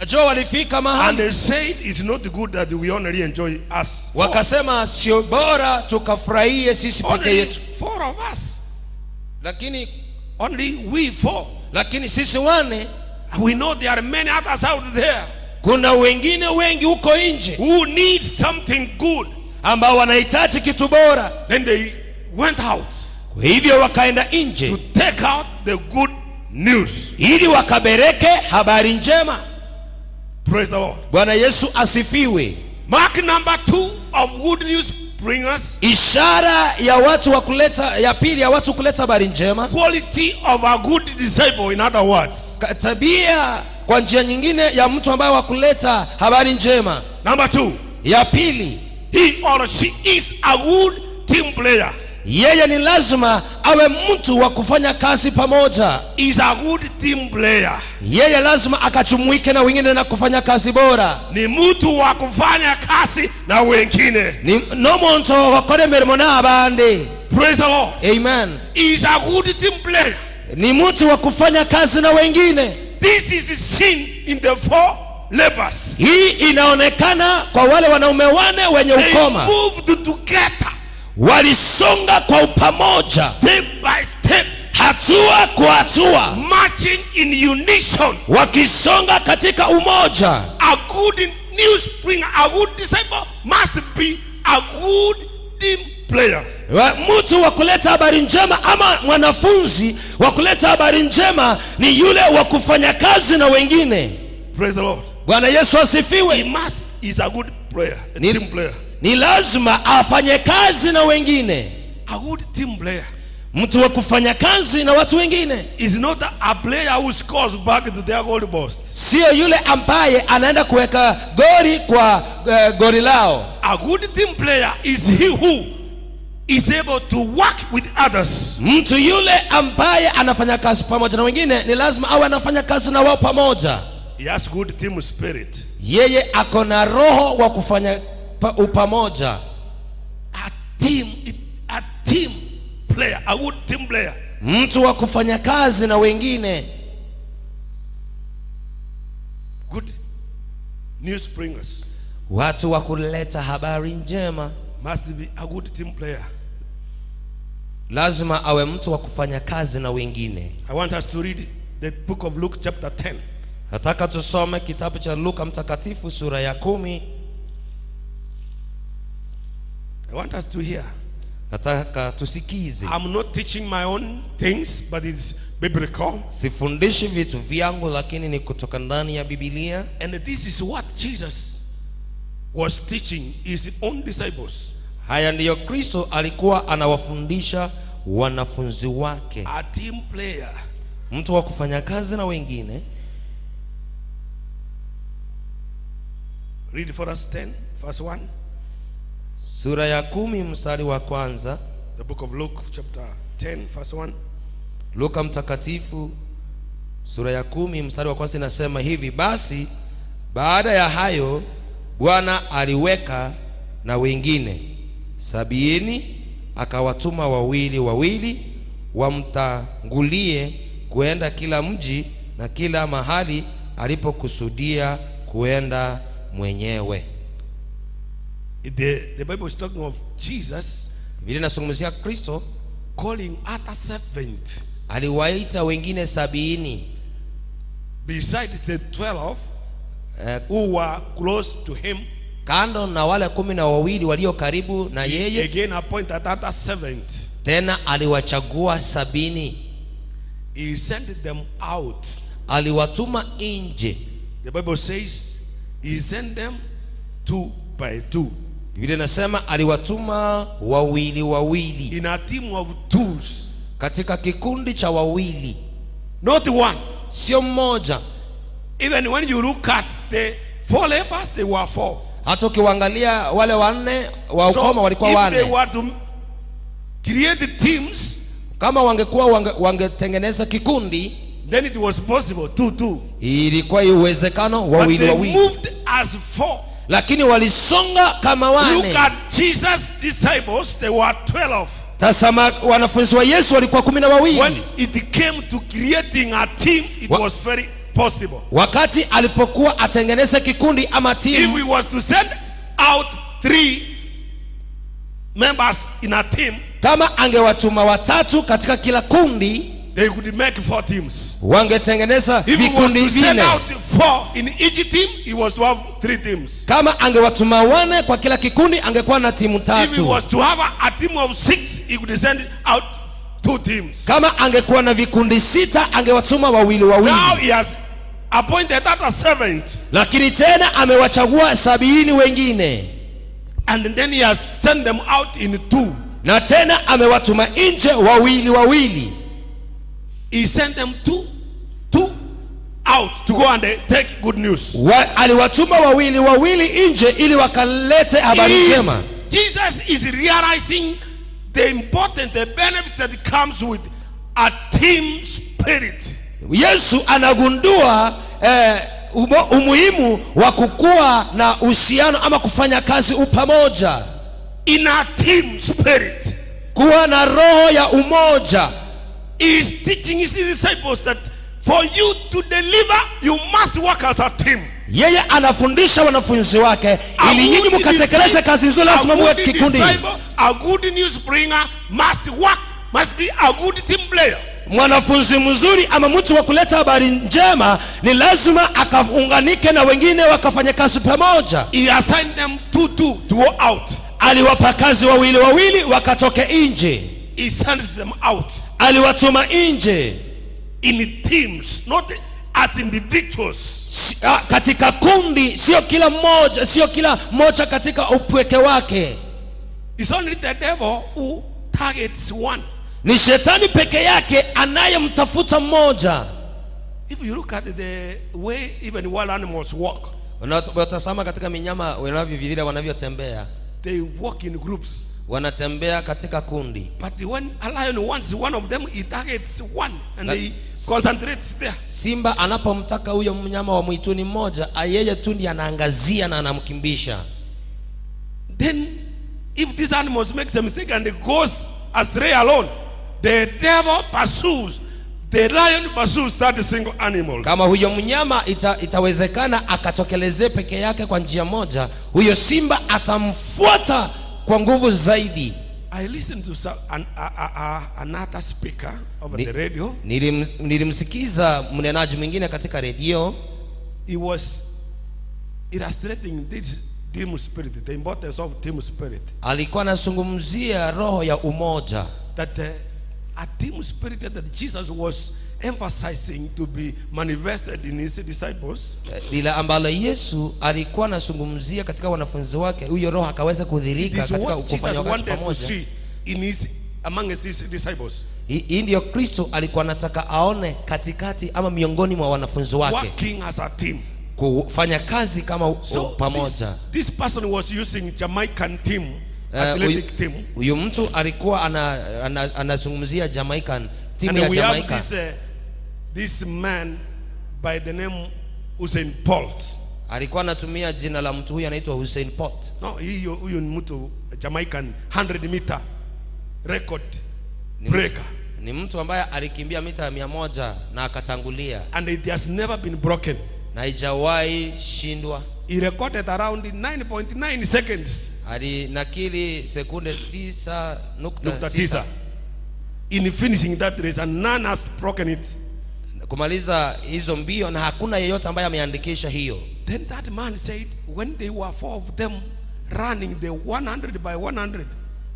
S2: Najua walifika mahali
S3: and they said it's not good that we only enjoy us.
S2: Wakasema sio bora tukafurahie sisi peke yetu.
S3: Four of us.
S2: Lakini
S3: only we four.
S2: Lakini sisi wane,
S3: we know there are many others out there.
S2: Kuna wengine wengi huko nje
S3: who need something good,
S2: ambao wanahitaji kitu bora.
S3: Then they went out.
S2: Kwa hivyo wakaenda nje
S3: to take out the good news,
S2: ili wakabereke habari njema.
S3: Praise the Lord.
S2: Bwana Yesu asifiwe.
S3: Mark number 2 of good news bringers.
S2: Ishara ya watu wa kuleta, ya pili ya watu kuleta habari njema.
S3: Quality of a good disciple, in other words.
S2: Tabia kwa njia nyingine ya mtu ambaye wa kuleta habari njema.
S3: Number 2.
S2: Ya pili,
S3: he or she is a good team player.
S2: Yeye ni lazima awe mtu wa kufanya kazi pamoja.
S3: Is a good team player.
S2: Yeye lazima akajumuike na wengine na kufanya kazi bora.
S3: Ni mtu wa kufanya kazi na wengine.
S2: Ni no muntu wakore mirimo na abandi.
S3: Praise the Lord.
S2: Amen.
S3: Is a good team player.
S2: Ni mtu wa kufanya kazi na wengine.
S3: This is seen in the 4 lepers.
S2: Hii inaonekana kwa wale wanaume wane wenye
S3: They
S2: ukoma.
S3: moved together.
S2: Walisonga kwa pamoja.
S3: Step by step.
S2: Hatua kwa hatua.
S3: Marching in unison.
S2: Wakisonga katika umoja.
S3: A good news bringer, a good disciple must be a good team player.
S2: Mtu wa kuleta habari njema ama mwanafunzi wa kuleta habari njema ni yule wa kufanya kazi na wengine.
S3: Praise the Lord.
S2: Bwana Yesu asifiwe.
S3: He must is a good player, a team player.
S2: Ni lazima afanye kazi na wengine.
S3: A good team player.
S2: Mtu wa kufanya kazi na watu wengine.
S3: Is not a player who scores back to their goal post.
S2: Sio yule ambaye anaenda kuweka goli kwa goli lao.
S3: A good team player is he who is able to work with others.
S2: Mtu yule ambaye anafanya kazi pamoja na wengine ni lazima awe anafanya kazi na wao pamoja.
S3: He has good team spirit.
S2: Yeye ako na roho wa kufanya upamoja.
S3: A team player, a good team player.
S2: Mtu wa kufanya kazi na wengine.
S3: Good news bringers.
S2: Watu wa kuleta habari njema.
S3: Must be a good team player.
S2: Lazima awe mtu wa kufanya kazi na wengine.
S3: I want us to read the book of Luke chapter 10.
S2: Nataka tusome kitabu cha Luka mtakatifu sura ya 10.
S3: I want us to hear.
S2: Nataka tusikize.
S3: I'm not teaching my own things, but it's biblical.
S2: Sifundishi vitu vyangu lakini ni kutoka ndani ya Biblia.
S3: And this is what Jesus was teaching his own disciples.
S2: Haya ndiyo Kristo alikuwa anawafundisha wanafunzi wake.
S3: A team player.
S2: Mtu wa kufanya kazi na wengine.
S3: Read for us 10 verse 1.
S2: Sura ya 10 mstari wa kwanza.
S3: The book of Luke chapter 10 verse 1.
S2: Luka mtakatifu Sura ya 10 mstari wa kwanza inasema hivi: basi baada ya hayo Bwana aliweka na wengine 70, akawatuma wawili wawili wamtangulie kuenda kila mji na kila mahali alipokusudia kuenda mwenyewe.
S3: The Bible is talking of Jesus
S2: Biblia inazungumzia Kristo
S3: calling other 70
S2: aliwaita wengine 70
S3: besides the 12 who were close to him.
S2: Kando na wale 12 walio karibu na yeye,
S3: again appointed other 70.
S2: Tena aliwachagua 70.
S3: He sent them out.
S2: Aliwatuma nje.
S3: The Bible says he sent them 2 by 2.
S2: Biblia inasema aliwatuma wawili wawili.
S3: In a team of twos.
S2: Katika kikundi cha wawili.
S3: Not one.
S2: Sio mmoja.
S3: Even when you look at the 4 lepers, they were 4.
S2: Hata ukiwaangalia wale wanne wa ukoma walikuwa
S3: if
S2: wanne.
S3: they were to create teams,
S2: kama wangekuwa wangetengeneza kikundi,
S3: then it was possible 2-2.
S2: Ilikuwa uwezekano wawili
S3: But they
S2: wawili.
S3: moved as 4.
S2: Lakini walisonga kama wane.
S3: Look at Jesus' disciples, they were 12.
S2: Tazama wanafunzi wa Yesu walikuwa 12.
S3: When it came to creating a team, it was very possible.
S2: Wakati alipokuwa atengeneze kikundi ama team,
S3: if we was to send out 3 members in a team,
S2: kama angewatuma watatu katika kila kundi,
S3: they could make 4 teams.
S2: Wangetengeneza
S3: If he was
S2: vikundi
S3: to send
S2: vinne.
S3: out 4 in each team, he was to have 3 teams.
S2: Kama angewatuma 4 kwa kila kikundi, angekuwa na timu
S3: If he
S2: 3.
S3: was to have a team of 6, he could send out 2 teams.
S2: Kama angekuwa na vikundi 6, angewatuma wawili wawili.
S3: Now he has appointed that a 7.
S2: Lakini tena amewachagua 70 wengine.
S3: And then he has sent them out in 2.
S2: Na tena amewatuma nje wawili wawili.
S3: He sent them 2 out to go and take good news.
S2: Aliwatuma wawili wawili nje ili wakalete habari njema.
S3: Jesus is realizing the importance, the benefit that comes with a team spirit.
S2: Yesu anagundua umuhimu wa kukua na uhusiano ama kufanya kazi upamoja.
S3: In a team spirit.
S2: Kuwa na roho ya umoja.
S3: He is teaching his disciples that for you to deliver, you must work as a team.
S2: Yeye anafundisha wanafunzi wake ili nyinyi mkatekeleze kazi nzuri lazima muwe kikundi.
S3: A good news bringer must work, must be a good team player.
S2: Mwanafunzi mzuri ama mtu wa kuleta habari njema ni lazima akaunganike na wengine wakafanya kazi pamoja.
S3: He assigned them 2-2 to go out.
S2: Aliwapa kazi wawili wawili wakatoke nje.
S3: He sends them out.
S2: Aliwatuma nje.
S3: In teams, not as individuals.
S2: Katika kundi, sio kila mmoja, sio kila mmoja katika upweke wake.
S3: It's only the devil who targets one.
S2: Ni shetani peke yake anayemtafuta mmoja.
S3: If you look at the way even wild animals walk,
S2: Unatazama katika minyama vile wanavyotembea.
S3: They walk in groups.
S2: Wanatembea katika kundi.
S3: But when a lion wants one of them, he targets one and he concentrates there.
S2: Simba anapomtaka huyo mnyama wa mwituni mmoja, yeye tu ndiye anaangazia na anamkimbisha.
S3: Then if this animal makes a mistake and it goes astray alone, the devil pursues, the lion pursues that single animal.
S2: Kama huyo mnyama itawezekana akatokelezee peke yake kwa njia moja, huyo simba atamfuata kwa nguvu zaidi.
S3: I listened to another speaker over the radio.
S2: Nilimsikiza mnenaji mwingine katika redio.
S3: He was illustrating this team spirit, the importance of team spirit.
S2: Alikuwa anazungumzia roho ya umoja.
S3: That a team spirit that Jesus was emphasizing to be manifested in his disciples.
S2: Lile ambalo Yesu alikuwa anazungumzia katika wanafunzi wake, huyo roho akaweza kudhihirika
S3: It is
S2: katika
S3: what Jesus
S2: kufanya kazi
S3: wanted to
S2: pamoja.
S3: see among his disciples.
S2: Hii ndio Kristo alikuwa anataka aone katikati ama miongoni mwa wanafunzi wake.
S3: Working as a team.
S2: Kufanya kazi kama pamoja.
S3: This person was using Jamaican team, athletic team.
S2: Huyu mtu alikuwa anazungumzia Jamaican, timu
S3: And
S2: ya
S3: we have
S2: Jamaica.
S3: this this man by the name Usain Bolt.
S2: Alikuwa anatumia jina la mtu huyu anaitwa Usain Bolt.
S3: No, hiyo huyu ni mtu Jamaican 100 meter record
S2: Ni
S3: breaker.
S2: Ni mtu ambaye alikimbia mita 100 na akatangulia
S3: And it has never been broken.
S2: Na haijawahi shindwa.
S3: He recorded around 9.9 seconds.
S2: Alinakili sekunde tisa nukta
S3: Nukta
S2: sita
S3: tisa. In finishing that race, and none has broken it.
S2: Kumaliza hizo mbio na hakuna yeyote ambaye ameandikisha hiyo.
S3: Then that man said, when they were four of them running the 100 by 100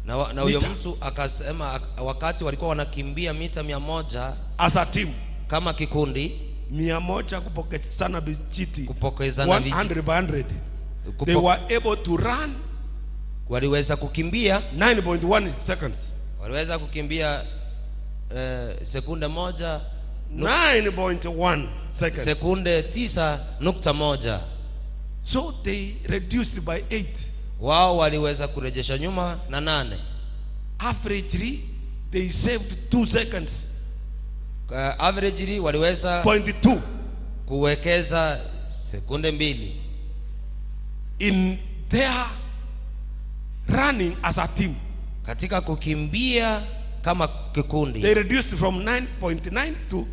S2: Na huyo
S3: mita.
S2: Mtu akasema wakati walikuwa wanakimbia mita 100
S3: as a team,
S2: kama kikundi,
S3: 100 kupokezana vijiti,
S2: kupokezana vijiti,
S3: 100 by 100, they were able to run
S2: waliweza kukimbia
S3: 9.1 seconds.
S2: Waliweza kukimbia sekunde moja
S3: 9.1 seconds.
S2: Sekunde 9.1.
S3: So they reduced by 8.
S2: Wao waliweza kurejesha nyuma na 8.
S3: Averagely, they saved 2 seconds.
S2: Averagely waliweza
S3: Point two
S2: kuwekeza sekunde 2
S3: in their running as a team.
S2: Katika kukimbia kama kikundi.
S3: They reduced from 9.9 to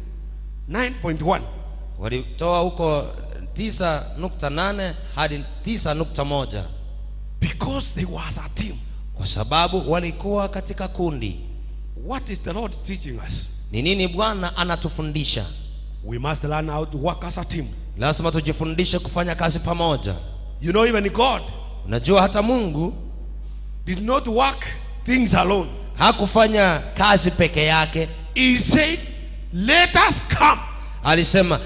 S3: 9.1.
S2: Walitoa huko 9.8 hadi 9.1.
S3: Because they were as a team.
S2: Kwa sababu walikuwa katika kundi.
S3: What is the Lord teaching us?
S2: Ni nini Bwana anatufundisha?
S3: We must learn how to work as a team.
S2: Lazima tujifundishe kufanya kazi pamoja.
S3: Even God
S2: Unajua hata Mungu
S3: did not work things alone.
S2: Hakufanya kazi peke yake.
S3: He said, "Let us come."
S2: Alisema,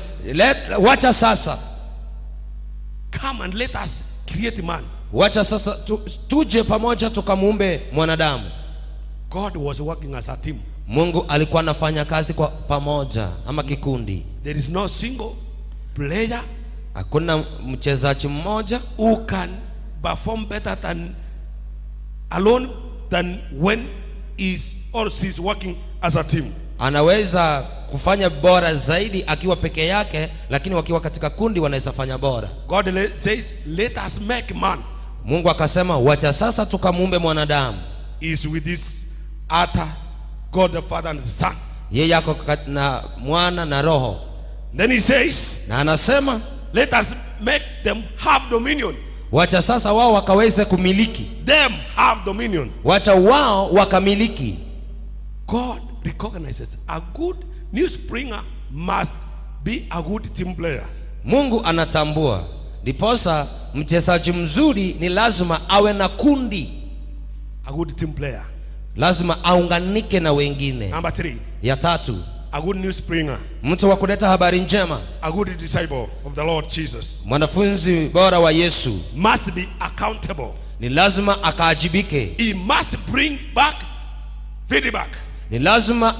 S2: "Wacha sasa."
S3: "Come and let us create man."
S2: Wacha sasa tuje pamoja tukamuumbe mwanadamu.
S3: God was working as a team.
S2: Mungu alikuwa anafanya kazi kwa pamoja ama kikundi.
S3: There is no single player
S2: Hakuna mchezaji mmoja
S3: who can perform better than alone than when is or she is working as a team.
S2: Anaweza kufanya bora zaidi akiwa peke yake, lakini wakiwa katika kundi wanaweza fanya bora.
S3: God says, "Let us make man."
S2: Mungu akasema, "Wacha sasa tukamuumbe mwanadamu."
S3: Is with this utter God the Father and the Son.
S2: Yeye ako na mwana na roho.
S3: Then he says,
S2: Na anasema,
S3: "Let us make them have dominion."
S2: "Wacha sasa wao wakaweze kumiliki."
S3: Them have dominion.
S2: Wacha wao wakamiliki.
S3: God recognizes a good news bringer must be a good team player.
S2: Mungu anatambua ndiposa mchezaji mzuri ni lazima awe na kundi.
S3: A good team player.
S2: Lazima aunganike na wengine.
S3: Number three,
S2: Ya tatu,
S3: a good news bringer,
S2: mtu wa kuleta habari njema,
S3: a good disciple of the Lord Jesus
S2: mwanafunzi bora wa Yesu,
S3: must be accountable.
S2: Ni lazima akaajibike.
S3: He must bring back feedback.
S2: Ni lazima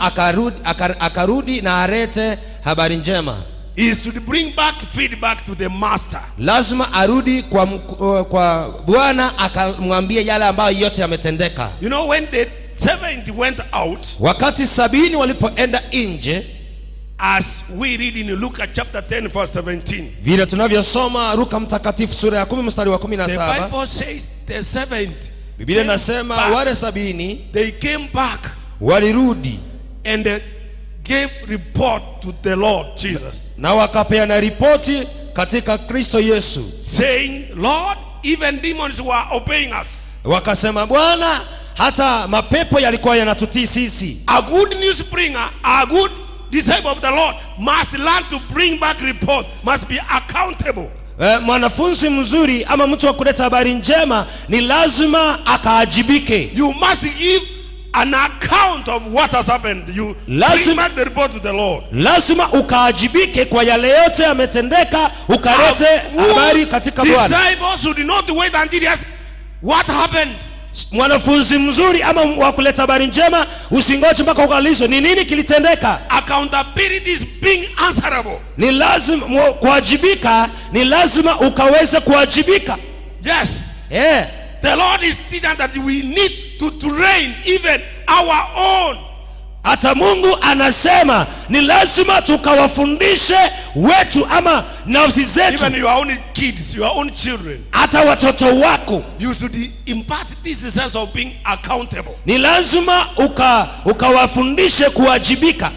S2: akarudi na arete habari njema.
S3: He should bring back feedback to the master.
S2: Lazima arudi kwa Bwana akamwambie yale ambayo yote yametendeka.
S3: When the 70 went out,
S2: Wakati 70 walipoenda nje,
S3: as we read in Luke chapter 10, verse 17,
S2: vile tunavyosoma Luka Mtakatifu sura ya 10 mstari wa kumi na
S3: the
S2: saba
S3: Bible says the 70
S2: Biblia inasema
S3: came back.
S2: Wale 70
S3: They came back
S2: walirudi
S3: and gave report to the Lord Jesus,
S2: na wakapeana ripoti katika Kristo Yesu,
S3: saying, "Lord, even demons were obeying us."
S2: Wakasema, "Bwana, hata mapepo yalikuwa yanatutii sisi."
S3: A good news bringer, a good disciple of the Lord must learn to bring back report, must be accountable.
S2: Mwanafunzi mzuri ama mtu wa kuleta habari njema ni lazima akaajibike.
S3: You must give an account of what has happened. You bring back the report to the Lord.
S2: Lazima ukaajibike kwa yale yote yametendeka, ukalete habari katika Bwana.
S3: Disciples should not wait until he asks, "What happened?"
S2: Mwanafunzi mzuri ama wa kuleta habari njema usingoje mpaka ukaulizwe ni nini kilitendeka.
S3: Accountability is being answerable.
S2: Ni lazima kuwajibika, ni lazima ukaweze kuwajibika.
S3: Yes.
S2: Yeah.
S3: The Lord is teaching that we need to train even our own
S2: Hata Mungu anasema ni lazima tukawafundishe wetu ama nafsi zetu,
S3: Even your own kids, your own children.
S2: Hata watoto wako.
S3: You should impart this sense of being accountable.
S2: Ni lazima ukawafundishe kuwajibika.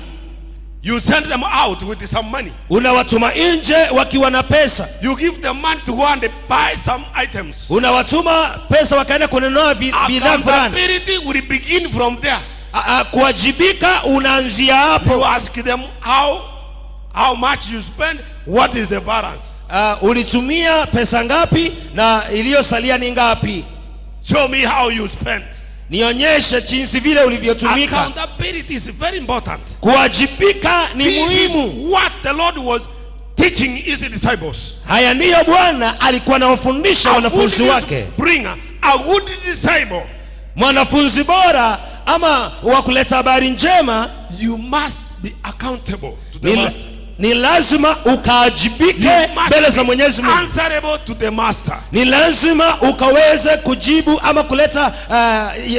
S3: You send them out with some money.
S2: Unawatuma nje wakiwa na pesa.
S3: You give them money to go and buy some items.
S2: Unawatuma pesa wakaenda kununua bidhaa fulani.
S3: Accountability will begin from there.
S2: Kuwajibika unaanzia hapo.
S3: You ask them how much you spend, what is the balance.
S2: Ulitumia pesa ngapi na iliyosalia ni ngapi?
S3: Show me how you spent.
S2: Nionyeshe jinsi vile ulivyotumika.
S3: Accountability is very important.
S2: Kuwajibika ni
S3: This is
S2: muhimu.
S3: What the Lord was teaching his disciples.
S2: Haya ndiyo Bwana alikuwa anawafundisha
S3: A good
S2: wanafunzi wake.
S3: Bringer, a good disciple,
S2: Mwanafunzi bora ama wa kuleta habari njema,
S3: you must be accountable to the master.
S2: Ni lazima ukaajibike
S3: You must
S2: mbele za
S3: be
S2: Mwenyezi Mungu.
S3: answerable to the master.
S2: Ni lazima ukaweze kujibu ama kuleta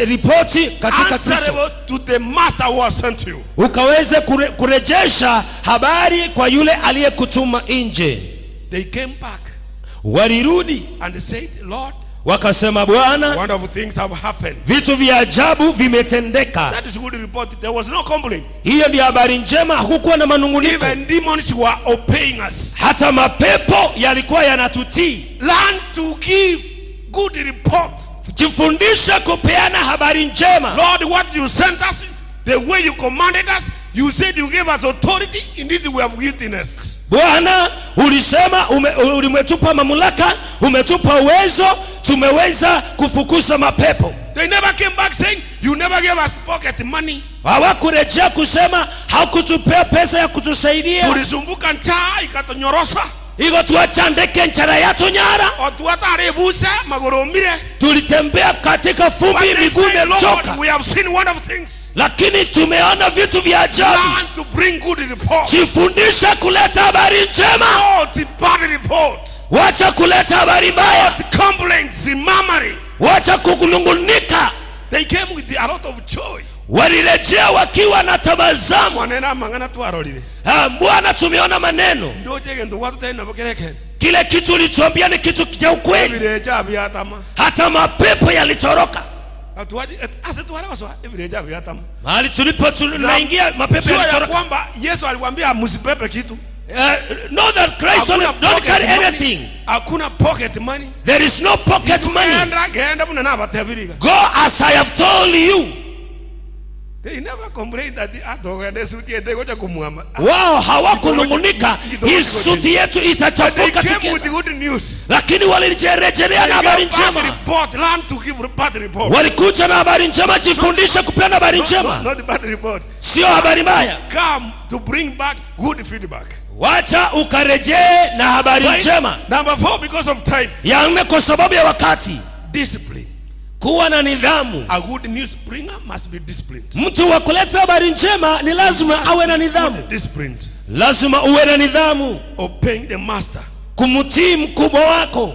S2: ripoti katika Kristo,
S3: Answerable to the master who has sent you.
S2: Ukaweze kurejesha habari kwa yule aliyekutuma nje.
S3: They came back
S2: Walirudi
S3: and said, "Lord,
S2: wakasema, "Bwana,
S3: wonderful things have happened."
S2: vitu vya ajabu vimetendeka."
S3: That is good report. There was no complaint.
S2: Hiyo ndiyo habari njema, hakukuwa na manunguniko.
S3: Even demons were obeying us.
S2: Hata mapepo yalikuwa yanatutii.
S3: Learn to give good report.
S2: Jifundishe kupeana habari njema.
S3: Lord, what you sent us, the way you commanded us, you said you gave us authority. Indeed, we have witnessed.
S2: Bwana, ulisema umetupa mamlaka, umetupa uwezo, tumeweza kufukuza mapepo.
S3: They never came back saying, "You never gave us pocket money."
S2: Hawakurejea kusema hakutupea pesa ya kutusaidia.
S3: Tulisumbuka njaa ikatonyorosa.
S2: Iko tuachandeke nchara yatunyara.
S3: Otwatarebuse magoromire.
S2: Tulitembea katika
S3: But
S2: fumbi,
S3: they
S2: miguu
S3: say, "Lord,
S2: imechoka,
S3: we have seen wonderful things."
S2: lakini tumeona vitu vya ajabu.
S3: Learn to bring good report.
S2: Jifundishe kuleta habari njema.
S3: Not bad report.
S2: Wacha kuleta habari mbaya.
S3: Complaints, murmuring.
S2: Wacha kunungunika.
S3: They came with a lot of joy.
S2: Walirejea wakiwa na tabasamu.
S3: Mwanena mang'ana twarorire.
S2: Ah, Bwana, tumeona maneno.
S3: Ndoche gento gwatutari nabo kereke.
S2: Kile kitu ulituambia ni kitu cha ukweli.
S3: Ebirecha byatama.
S2: Hata mapepo yalitoroka.
S3: Atuwaji ase tware baswa ebirecha byatama.
S2: Mahali tulipo tunaingia mapepo
S3: Sio ya
S2: yalitoroka.
S3: Kwamba Yesu aliwaambia msibebe kitu.
S2: Know that Christ
S3: Hakuna
S2: don't
S3: pocket
S2: carry
S3: money.
S2: anything.
S3: Hakuna pocket money.
S2: There is no pocket money.
S3: Genda genda muna nabatebiriga.
S2: Go as I have told you.
S3: They never complained that atogende suti ete gocha kumwama.
S2: Wao hawakunungunika, hii suti yetu
S3: They
S2: itachafuka
S3: came
S2: tukienda.
S3: with good news.
S2: Lakini walirejelea na habari
S3: They gave bad
S2: njema.
S3: report. Learn to give bad report.
S2: Walikuja na habari njema. Jifundishe kupeana habari njema,
S3: Not bad report.
S2: sio habari mbaya.
S3: Come to bring back good feedback.
S2: Wacha ukarejee na habari
S3: Right?
S2: njema.
S3: Number four, because of time,
S2: Ya nne, kwa sababu ya wakati,
S3: discipline.
S2: Kuwa na nidhamu.
S3: A good news bringer must be disciplined.
S2: Mtu wa kuleta habari njema ni lazima awe na nidhamu.
S3: Disciplined.
S2: Lazima uwe na nidhamu,
S3: Obeying the master.
S2: Kumtii mkubwa wako,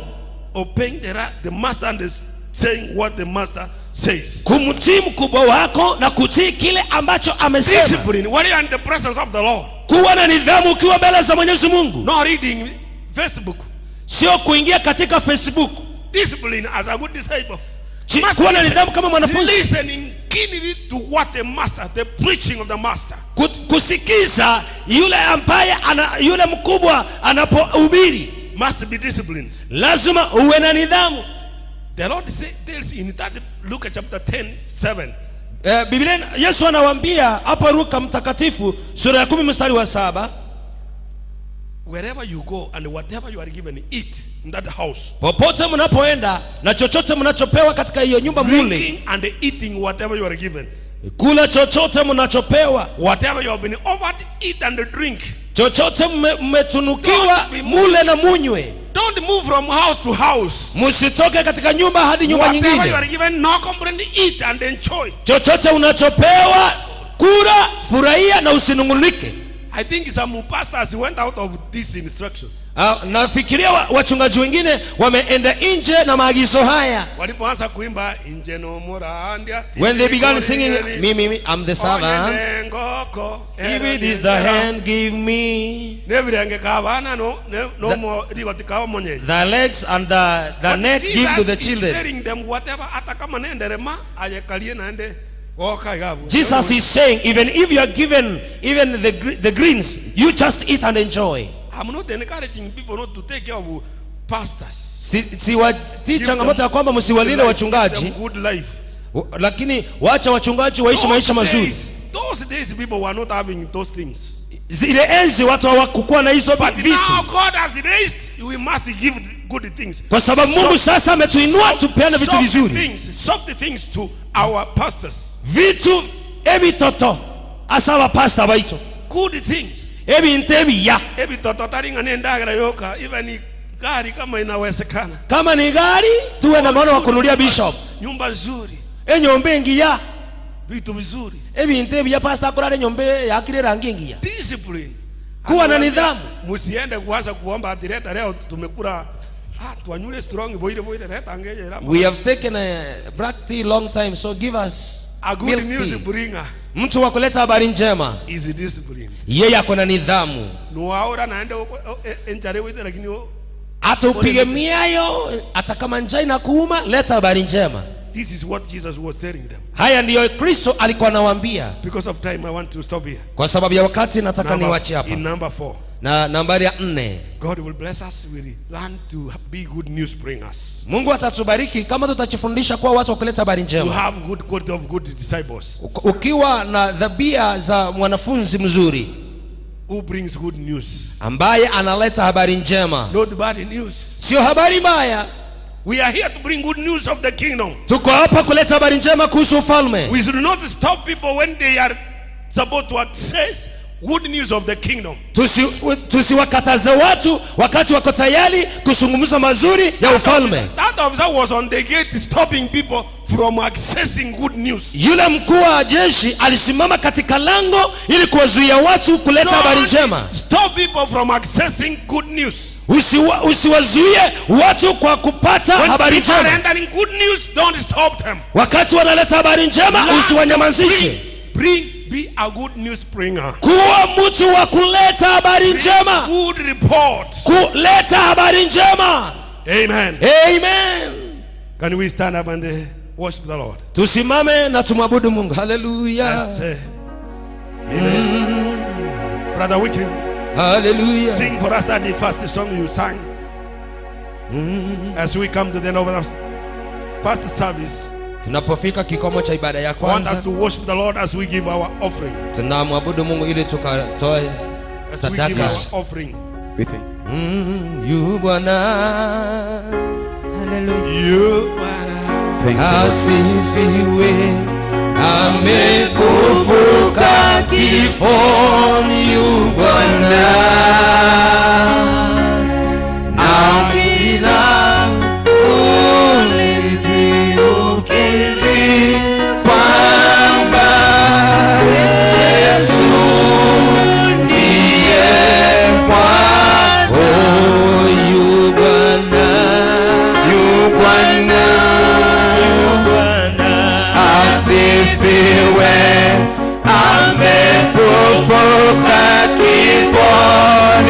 S3: Obeying the master and is saying what the master says.
S2: Kumtii mkubwa wako na kutii kile ambacho amesema.
S3: Discipline. When you are in the presence of the Lord,
S2: Kuwa na nidhamu ukiwa mbele za Mwenyezi Mungu,
S3: not reading Facebook.
S2: Sio kuingia katika Facebook.
S3: Discipline as a good disciple. Must
S2: Kuwa na
S3: listen.
S2: nidhamu kama mwanafunzi,
S3: Listening keenly to what the master, the preaching of the master.
S2: Kusikiza yule ambaye yule mkubwa anapohubiri.
S3: Must be disciplined.
S2: Lazima uwe na nidhamu.
S3: The Lord tells in that Luke chapter 10, 7.
S2: Biblia Yesu anawaambia hapa Luka mtakatifu sura ya 10 mstari wa 7.
S3: Wherever you go and whatever you are given, eat in that house.
S2: Popote mnapoenda na chochote mnachopewa katika hiyo nyumba mule.
S3: Drinking and eating whatever you are given.
S2: Kula chochote mnachopewa.
S3: Whatever you have been offered, eat and drink.
S2: Chochote mmetunukiwa mule na munywe.
S3: Don't move from house to house.
S2: Msitoke katika nyumba hadi nyumba
S3: Whatever you
S2: nyingine.
S3: Are given, no complaint, eat and enjoy.
S2: Chochote unachopewa kula, furahia na usinungunike.
S3: I think some pastors went out of this instruction.
S2: Nafikiria wachungaji wengine wameenda nje na maagizo haya.
S3: Walipoanza kuimba inje no murandia.
S2: When they began singing, me, me, me, I'm the servant.
S3: Nengoko.
S2: If it is the hand, give me.
S3: Nebirenge kabana no no mo rigoti kao monye.
S2: The legs and the neck, give to the children.
S3: Telling them whatever hata kama nenderema ayekalie naende goka igabu.
S2: Jesus is saying, even if you are given even the greens, you just eat and enjoy.
S3: I'm not encouraging people not to take care of pastors.
S2: Siwatii changamoto ya kwamba msiwalinde wachungaji,
S3: Good life.
S2: Lakini wacha wachungaji waishi maisha mazuri.
S3: Those days people were not having those things.
S2: Zile enzi watu hawakukuwa na hizo
S3: But
S2: vitu.
S3: now God has raised, we must give good things.
S2: Kwa sababu Mungu sasa ametuinua tupeane vitu
S3: Soft
S2: vizuri.
S3: things, soft things to our pastors.
S2: Vitu ebitoto asa abapasta baitu.
S3: Good things.
S2: Ebintu ebiya.
S3: Ebitoto taringa nendagera yoka even gari kama inawezekana.
S2: Kama ni gari tuwe na maono wa kununulia bishop.
S3: Nyumba nzuri.
S2: Enyomba engiya.
S3: Vitu vizuri.
S2: Ebintu ebiya pastor akorare enyomba yakire rangi engiya.
S3: Discipline.
S2: Kuwa na nidhamu.
S3: Musiende kuanza kuomba ati leta leo tumekula twanyule strong boire boire leta ngejera.
S2: We have taken a black tea long time, so give us
S3: a good
S2: milk
S3: news
S2: tea.
S3: Bringer.
S2: Mtu wa kuleta habari njema
S3: is discipline.
S2: Yeye ako na nidhamu.
S3: Nuaora naende enjare wite lakini
S2: hata upige miayo, hata kama njaa inakuuma, leta habari njema.
S3: This is what Jesus was telling them.
S2: Haya ndiyo Kristo alikuwa anawaambia.
S3: Because of time I want to stop here.
S2: Kwa sababu ya wakati nataka niwache hapa.
S3: In number 4.
S2: Na nambari ya 4.
S3: God will bless us, we learn to be good news bringers.
S2: Mungu atatubariki kama tutajifundisha kuwa watu wa kuleta habari njema.
S3: To have good quality of good disciples.
S2: Ukiwa na dhabia za mwanafunzi mzuri
S3: who brings good news.
S2: Ambaye analeta habari njema.
S3: Not bad news.
S2: Sio habari mbaya.
S3: We are here to bring good news of the kingdom.
S2: Tuko hapa kuleta habari njema kuhusu ufalme.
S3: We should not stop people when they are supposed to access good news of the kingdom.
S2: Tusiwakataze watu wakati wako tayari kuzungumza mazuri ya ufalme.
S3: That officer was on the gate stopping people from accessing good news.
S2: Yule mkuu wa jeshi alisimama katika lango ili kuwazuia watu kuleta habari njema.
S3: Stop people from accessing good news.
S2: Usiwazuie watu kwa kupata habari njema.
S3: When people are entering good news, don't stop them.
S2: Wakati wanaleta habari njema, usiwanyamazishe.
S3: Be a good news bringer.
S2: Kuwa mtu wa kuleta habari njema.
S3: Good report.
S2: Kuleta habari njema.
S3: Amen.
S2: Amen.
S3: Can we stand up and worship the Lord?
S2: Tusimame na tumwabudu Mungu. Hallelujah.
S3: Amen. Brother Wycliffe.
S2: Hallelujah.
S3: Sing for us that the first song you sang. As we come to the end of our first service.
S2: Tunapofika kikomo cha ibada ya kwanza,
S3: Want us to worship the Lord as we give our offering.
S2: Tunamwabudu Mungu ili tukatoe sadaka.
S3: As we give our offering.
S2: Yu Bwana.
S4: Hallelujah.
S3: Yu Bwana.
S2: Asifiwe. Amefufuka kifoni, yu Bwana. Na kila ulimi ukiri kwamba Yesu ndiye Bwana. Oh, yu Bwana.
S4: Yu Bwana.
S2: Yu Bwana.
S4: Asifiwe. Amefufuka kifoni.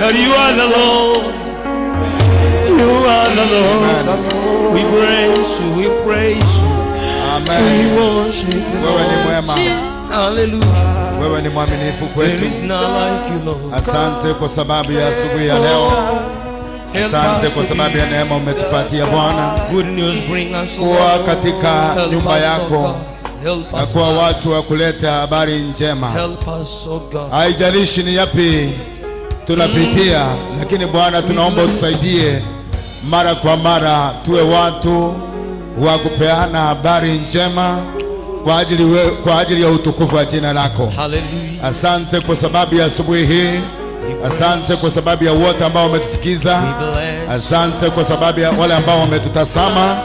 S2: That you are the Lord. You are the Lord. We praise you, we praise you.
S1: Amen.
S2: We worship you.
S1: Wewe ni mwema.
S2: Hallelujah.
S1: Wewe ni mwaminifu
S2: There
S1: kwetu.
S2: is none like you, Lord.
S1: Asante kwa sababu ya asubuhi ya leo.
S2: Help
S1: Asante
S2: us
S1: kwa
S2: to
S1: sababu
S2: be
S1: ya neema umetupatia, Bwana,
S2: good news bring us,
S1: kuwa
S2: Lord.
S1: katika
S2: Help
S1: nyumba
S2: us, oh
S1: yako
S2: God. Help
S1: na
S2: us,
S1: kuwa
S2: Lord.
S1: watu wa kuleta habari njema.
S2: Help us, oh God.
S1: Haijalishi ni yapi tunapitia, lakini Bwana, tunaomba utusaidie mara kwa mara tuwe watu wa kupeana habari njema kwa ajili ya utukufu wa jina lako.
S2: Hallelujah.
S1: Asante kwa sababu ya asubuhi hii. Asante kwa sababu ya wote ambao wametusikiza.
S2: We bless.
S1: Asante kwa sababu ya wale ambao wametutazama.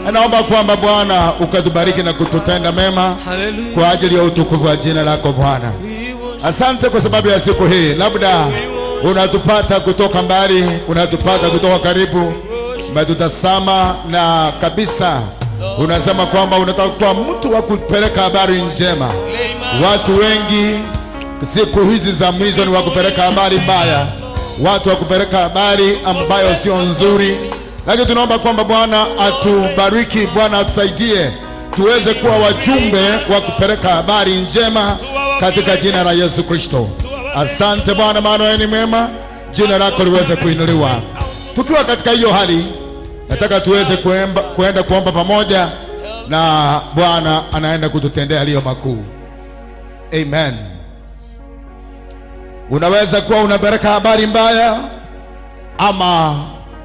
S1: Na naomba kwamba, Bwana, ukatubariki na kututenda mema
S2: Hallelujah.
S1: kwa ajili ya utukufu wa jina lako, Bwana.
S2: We worship.
S1: Asante kwa sababu ya siku hii. Labda unatupata kutoka mbali, unatupata kutoka karibu, umetutazama na kabisa unasema kwamba unataka kuwa mtu wa kupeleka habari njema. Watu wengi siku hizi za mwizo ni wa kupeleka habari mbaya, watu wa kupeleka habari ambayo sio nzuri, lakini tunaomba kwamba Bwana atubariki, Bwana atusaidie tuweze kuwa wajumbe wa kupeleka habari njema katika jina la Yesu Kristo. Asante Bwana, maana wewe ni mwema, jina lako liweze kuinuliwa. Tukiwa katika hiyo hali, nataka tuweze kuenda kuomba pamoja na Bwana anaenda kututendea yaliyo makuu. Amen. Unaweza kuwa unapeleka habari mbaya ama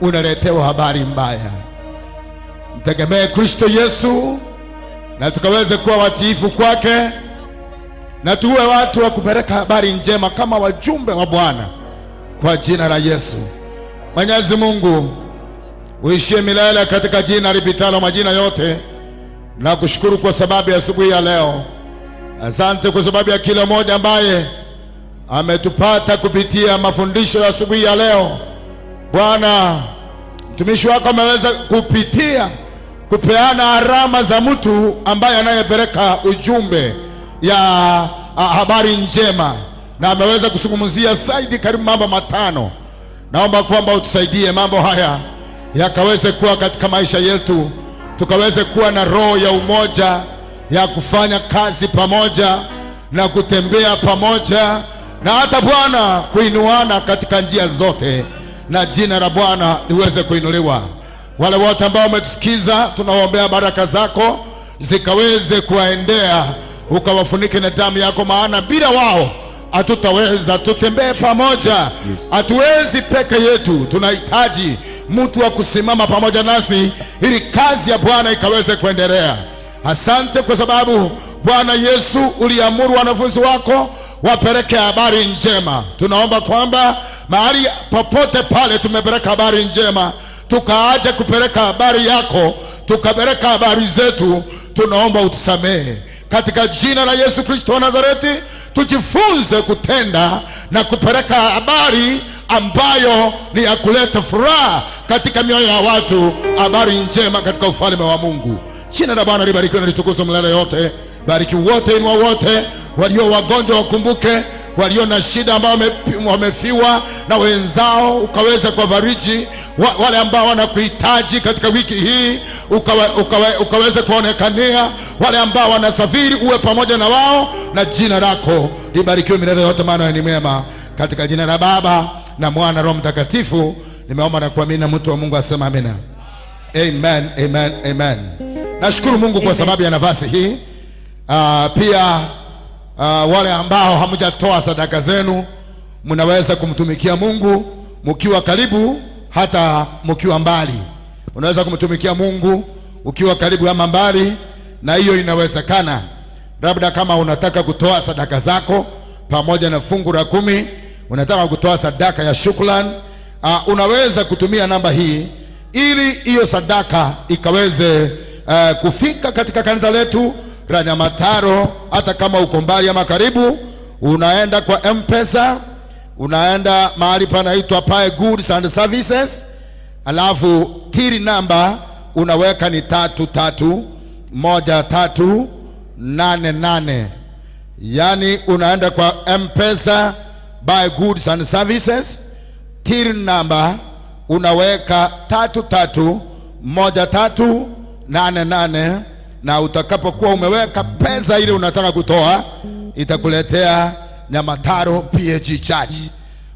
S1: unaletewa habari mbaya. Mtegemee Kristo Yesu na tukaweze kuwa watiifu kwake na tuwe watu wa kupeleka habari njema kama wajumbe wa Bwana kwa jina la Yesu. Mwenyezi Mungu uishie milele katika jina lipitalo majina yote, na kushukuru kwa sababu ya asubuhi ya leo. Asante kwa sababu ya kila mmoja ambaye ametupata kupitia mafundisho ya asubuhi ya leo. Bwana, mtumishi wako ameweza kupitia kupeana alama za mtu ambaye anayepeleka ujumbe ya habari njema, na ameweza kuzungumzia zaidi karibu mambo 5. Naomba kwamba utusaidie mambo haya yakaweze kuwa katika maisha yetu, tukaweze kuwa na roho ya umoja, ya kufanya kazi pamoja na kutembea pamoja, na hata, Bwana, kuinuana katika njia zote, na jina la Bwana liweze kuinuliwa. Wale wote ambao wametusikiza, tunawaombea baraka zako zikaweze kuwaendea, ukawafunike na damu yako, maana bila wao hatutaweza. Tutembee pamoja, hatuwezi peke yetu, tunahitaji mtu wa kusimama pamoja nasi ili kazi ya Bwana ikaweze kuendelea. Asante kwa sababu, Bwana Yesu, uliamuru wanafunzi wako wapeleke habari njema. Tunaomba kwamba mahali popote pale tumepeleka habari njema, tukaacha kupeleka habari yako, tukapeleka habari zetu, tunaomba utusamehe katika jina la Yesu Kristo wa Nazareti. Tujifunze kutenda na kupeleka habari ambayo ni ya kuleta furaha katika mioyo ya watu, habari njema katika ufalme wa Mungu. Jina la Bwana libarikiwe na litukuzwe milele yote. Bariki wote, inua wote walio wagonjwa, wakumbuke walio na shida ambao wamefiwa na wenzao, ukaweza kuwafariji wale ambao wanakuhitaji katika wiki hii, ukaweze kuwaonekania wale ambao wanasafiri, uwe pamoja na wao, na jina lako libarikiwe milele yote, maana ni mwema. Katika jina la Baba na Mwana, Roho Mtakatifu nimeomba na kuamini, na mtu wa Mungu asema amina. Amen, amen, amen. Nashukuru Mungu kwa sababu ya nafasi hii. Pia wale ambao hamjatoa sadaka zenu, mnaweza kumtumikia Mungu mkiwa karibu, hata mkiwa mbali. Unaweza kumtumikia Mungu ukiwa karibu ama mbali, na hiyo inawezekana. Labda kama unataka kutoa sadaka zako pamoja na fungu la 10, unataka kutoa sadaka ya shukrani, unaweza kutumia namba hii ili hiyo sadaka ikaweze kufika katika kanisa letu la Nyamataro. Hata kama uko mbali ama karibu, unaenda kwa M-Pesa, unaenda mahali panaitwa Buy Goods and Services, alafu till number unaweka ni 331388. Yaani unaenda kwa M-Pesa, Buy Goods and Services, Till number unaweka 331388, na utakapokuwa umeweka pesa ile unataka kutoa, itakuletea Nyamataro PAG Church.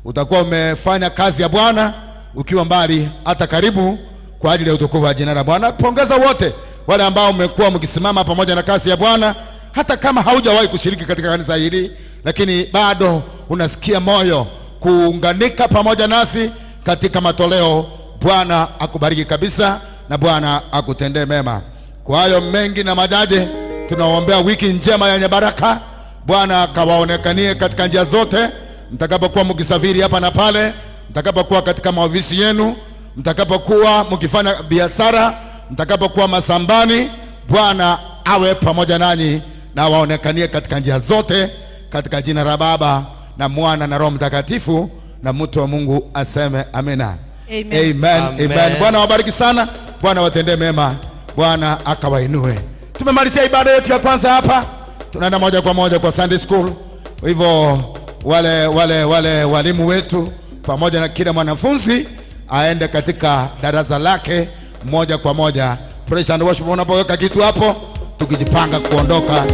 S1: Utakuwa umefanya kazi ya Bwana ukiwa mbali hata karibu, kwa ajili ya utukufu wa jina la Bwana. Pongeza wote wale ambao mmekuwa mkisimama pamoja na kazi ya Bwana, hata kama haujawahi kushiriki katika kanisa hili, lakini bado unasikia moyo kuunganika pamoja nasi katika matoleo. Bwana akubariki kabisa na Bwana akutendee mema. Kwa hayo mengi na machache, tunaombea wiki njema yenye baraka. Bwana akawaonekanie katika njia zote, mtakapokuwa mkisafiri hapa na pale, mtakapokuwa katika maofisi yenu, mtakapokuwa mkifanya biashara, mtakapokuwa mashambani, Bwana awe pamoja nanyi na waonekanie katika njia zote, katika jina la Baba na Mwana na Roho Mtakatifu, na mtu wa Mungu aseme amina.
S5: Amen.
S1: Amen.
S2: Amen.
S1: Amen. Bwana wabariki sana, Bwana watendee mema, Bwana akawainue. Tumemalizia ibada yetu ya kwanza hapa, tunaenda moja kwa moja kwa Sunday school. Kwa hivyo wale walimu wetu pamoja na kila mwanafunzi aende katika darasa lake moja kwa moja. Praise and worship, unapoweka kitu hapo, tukijipanga kuondoka.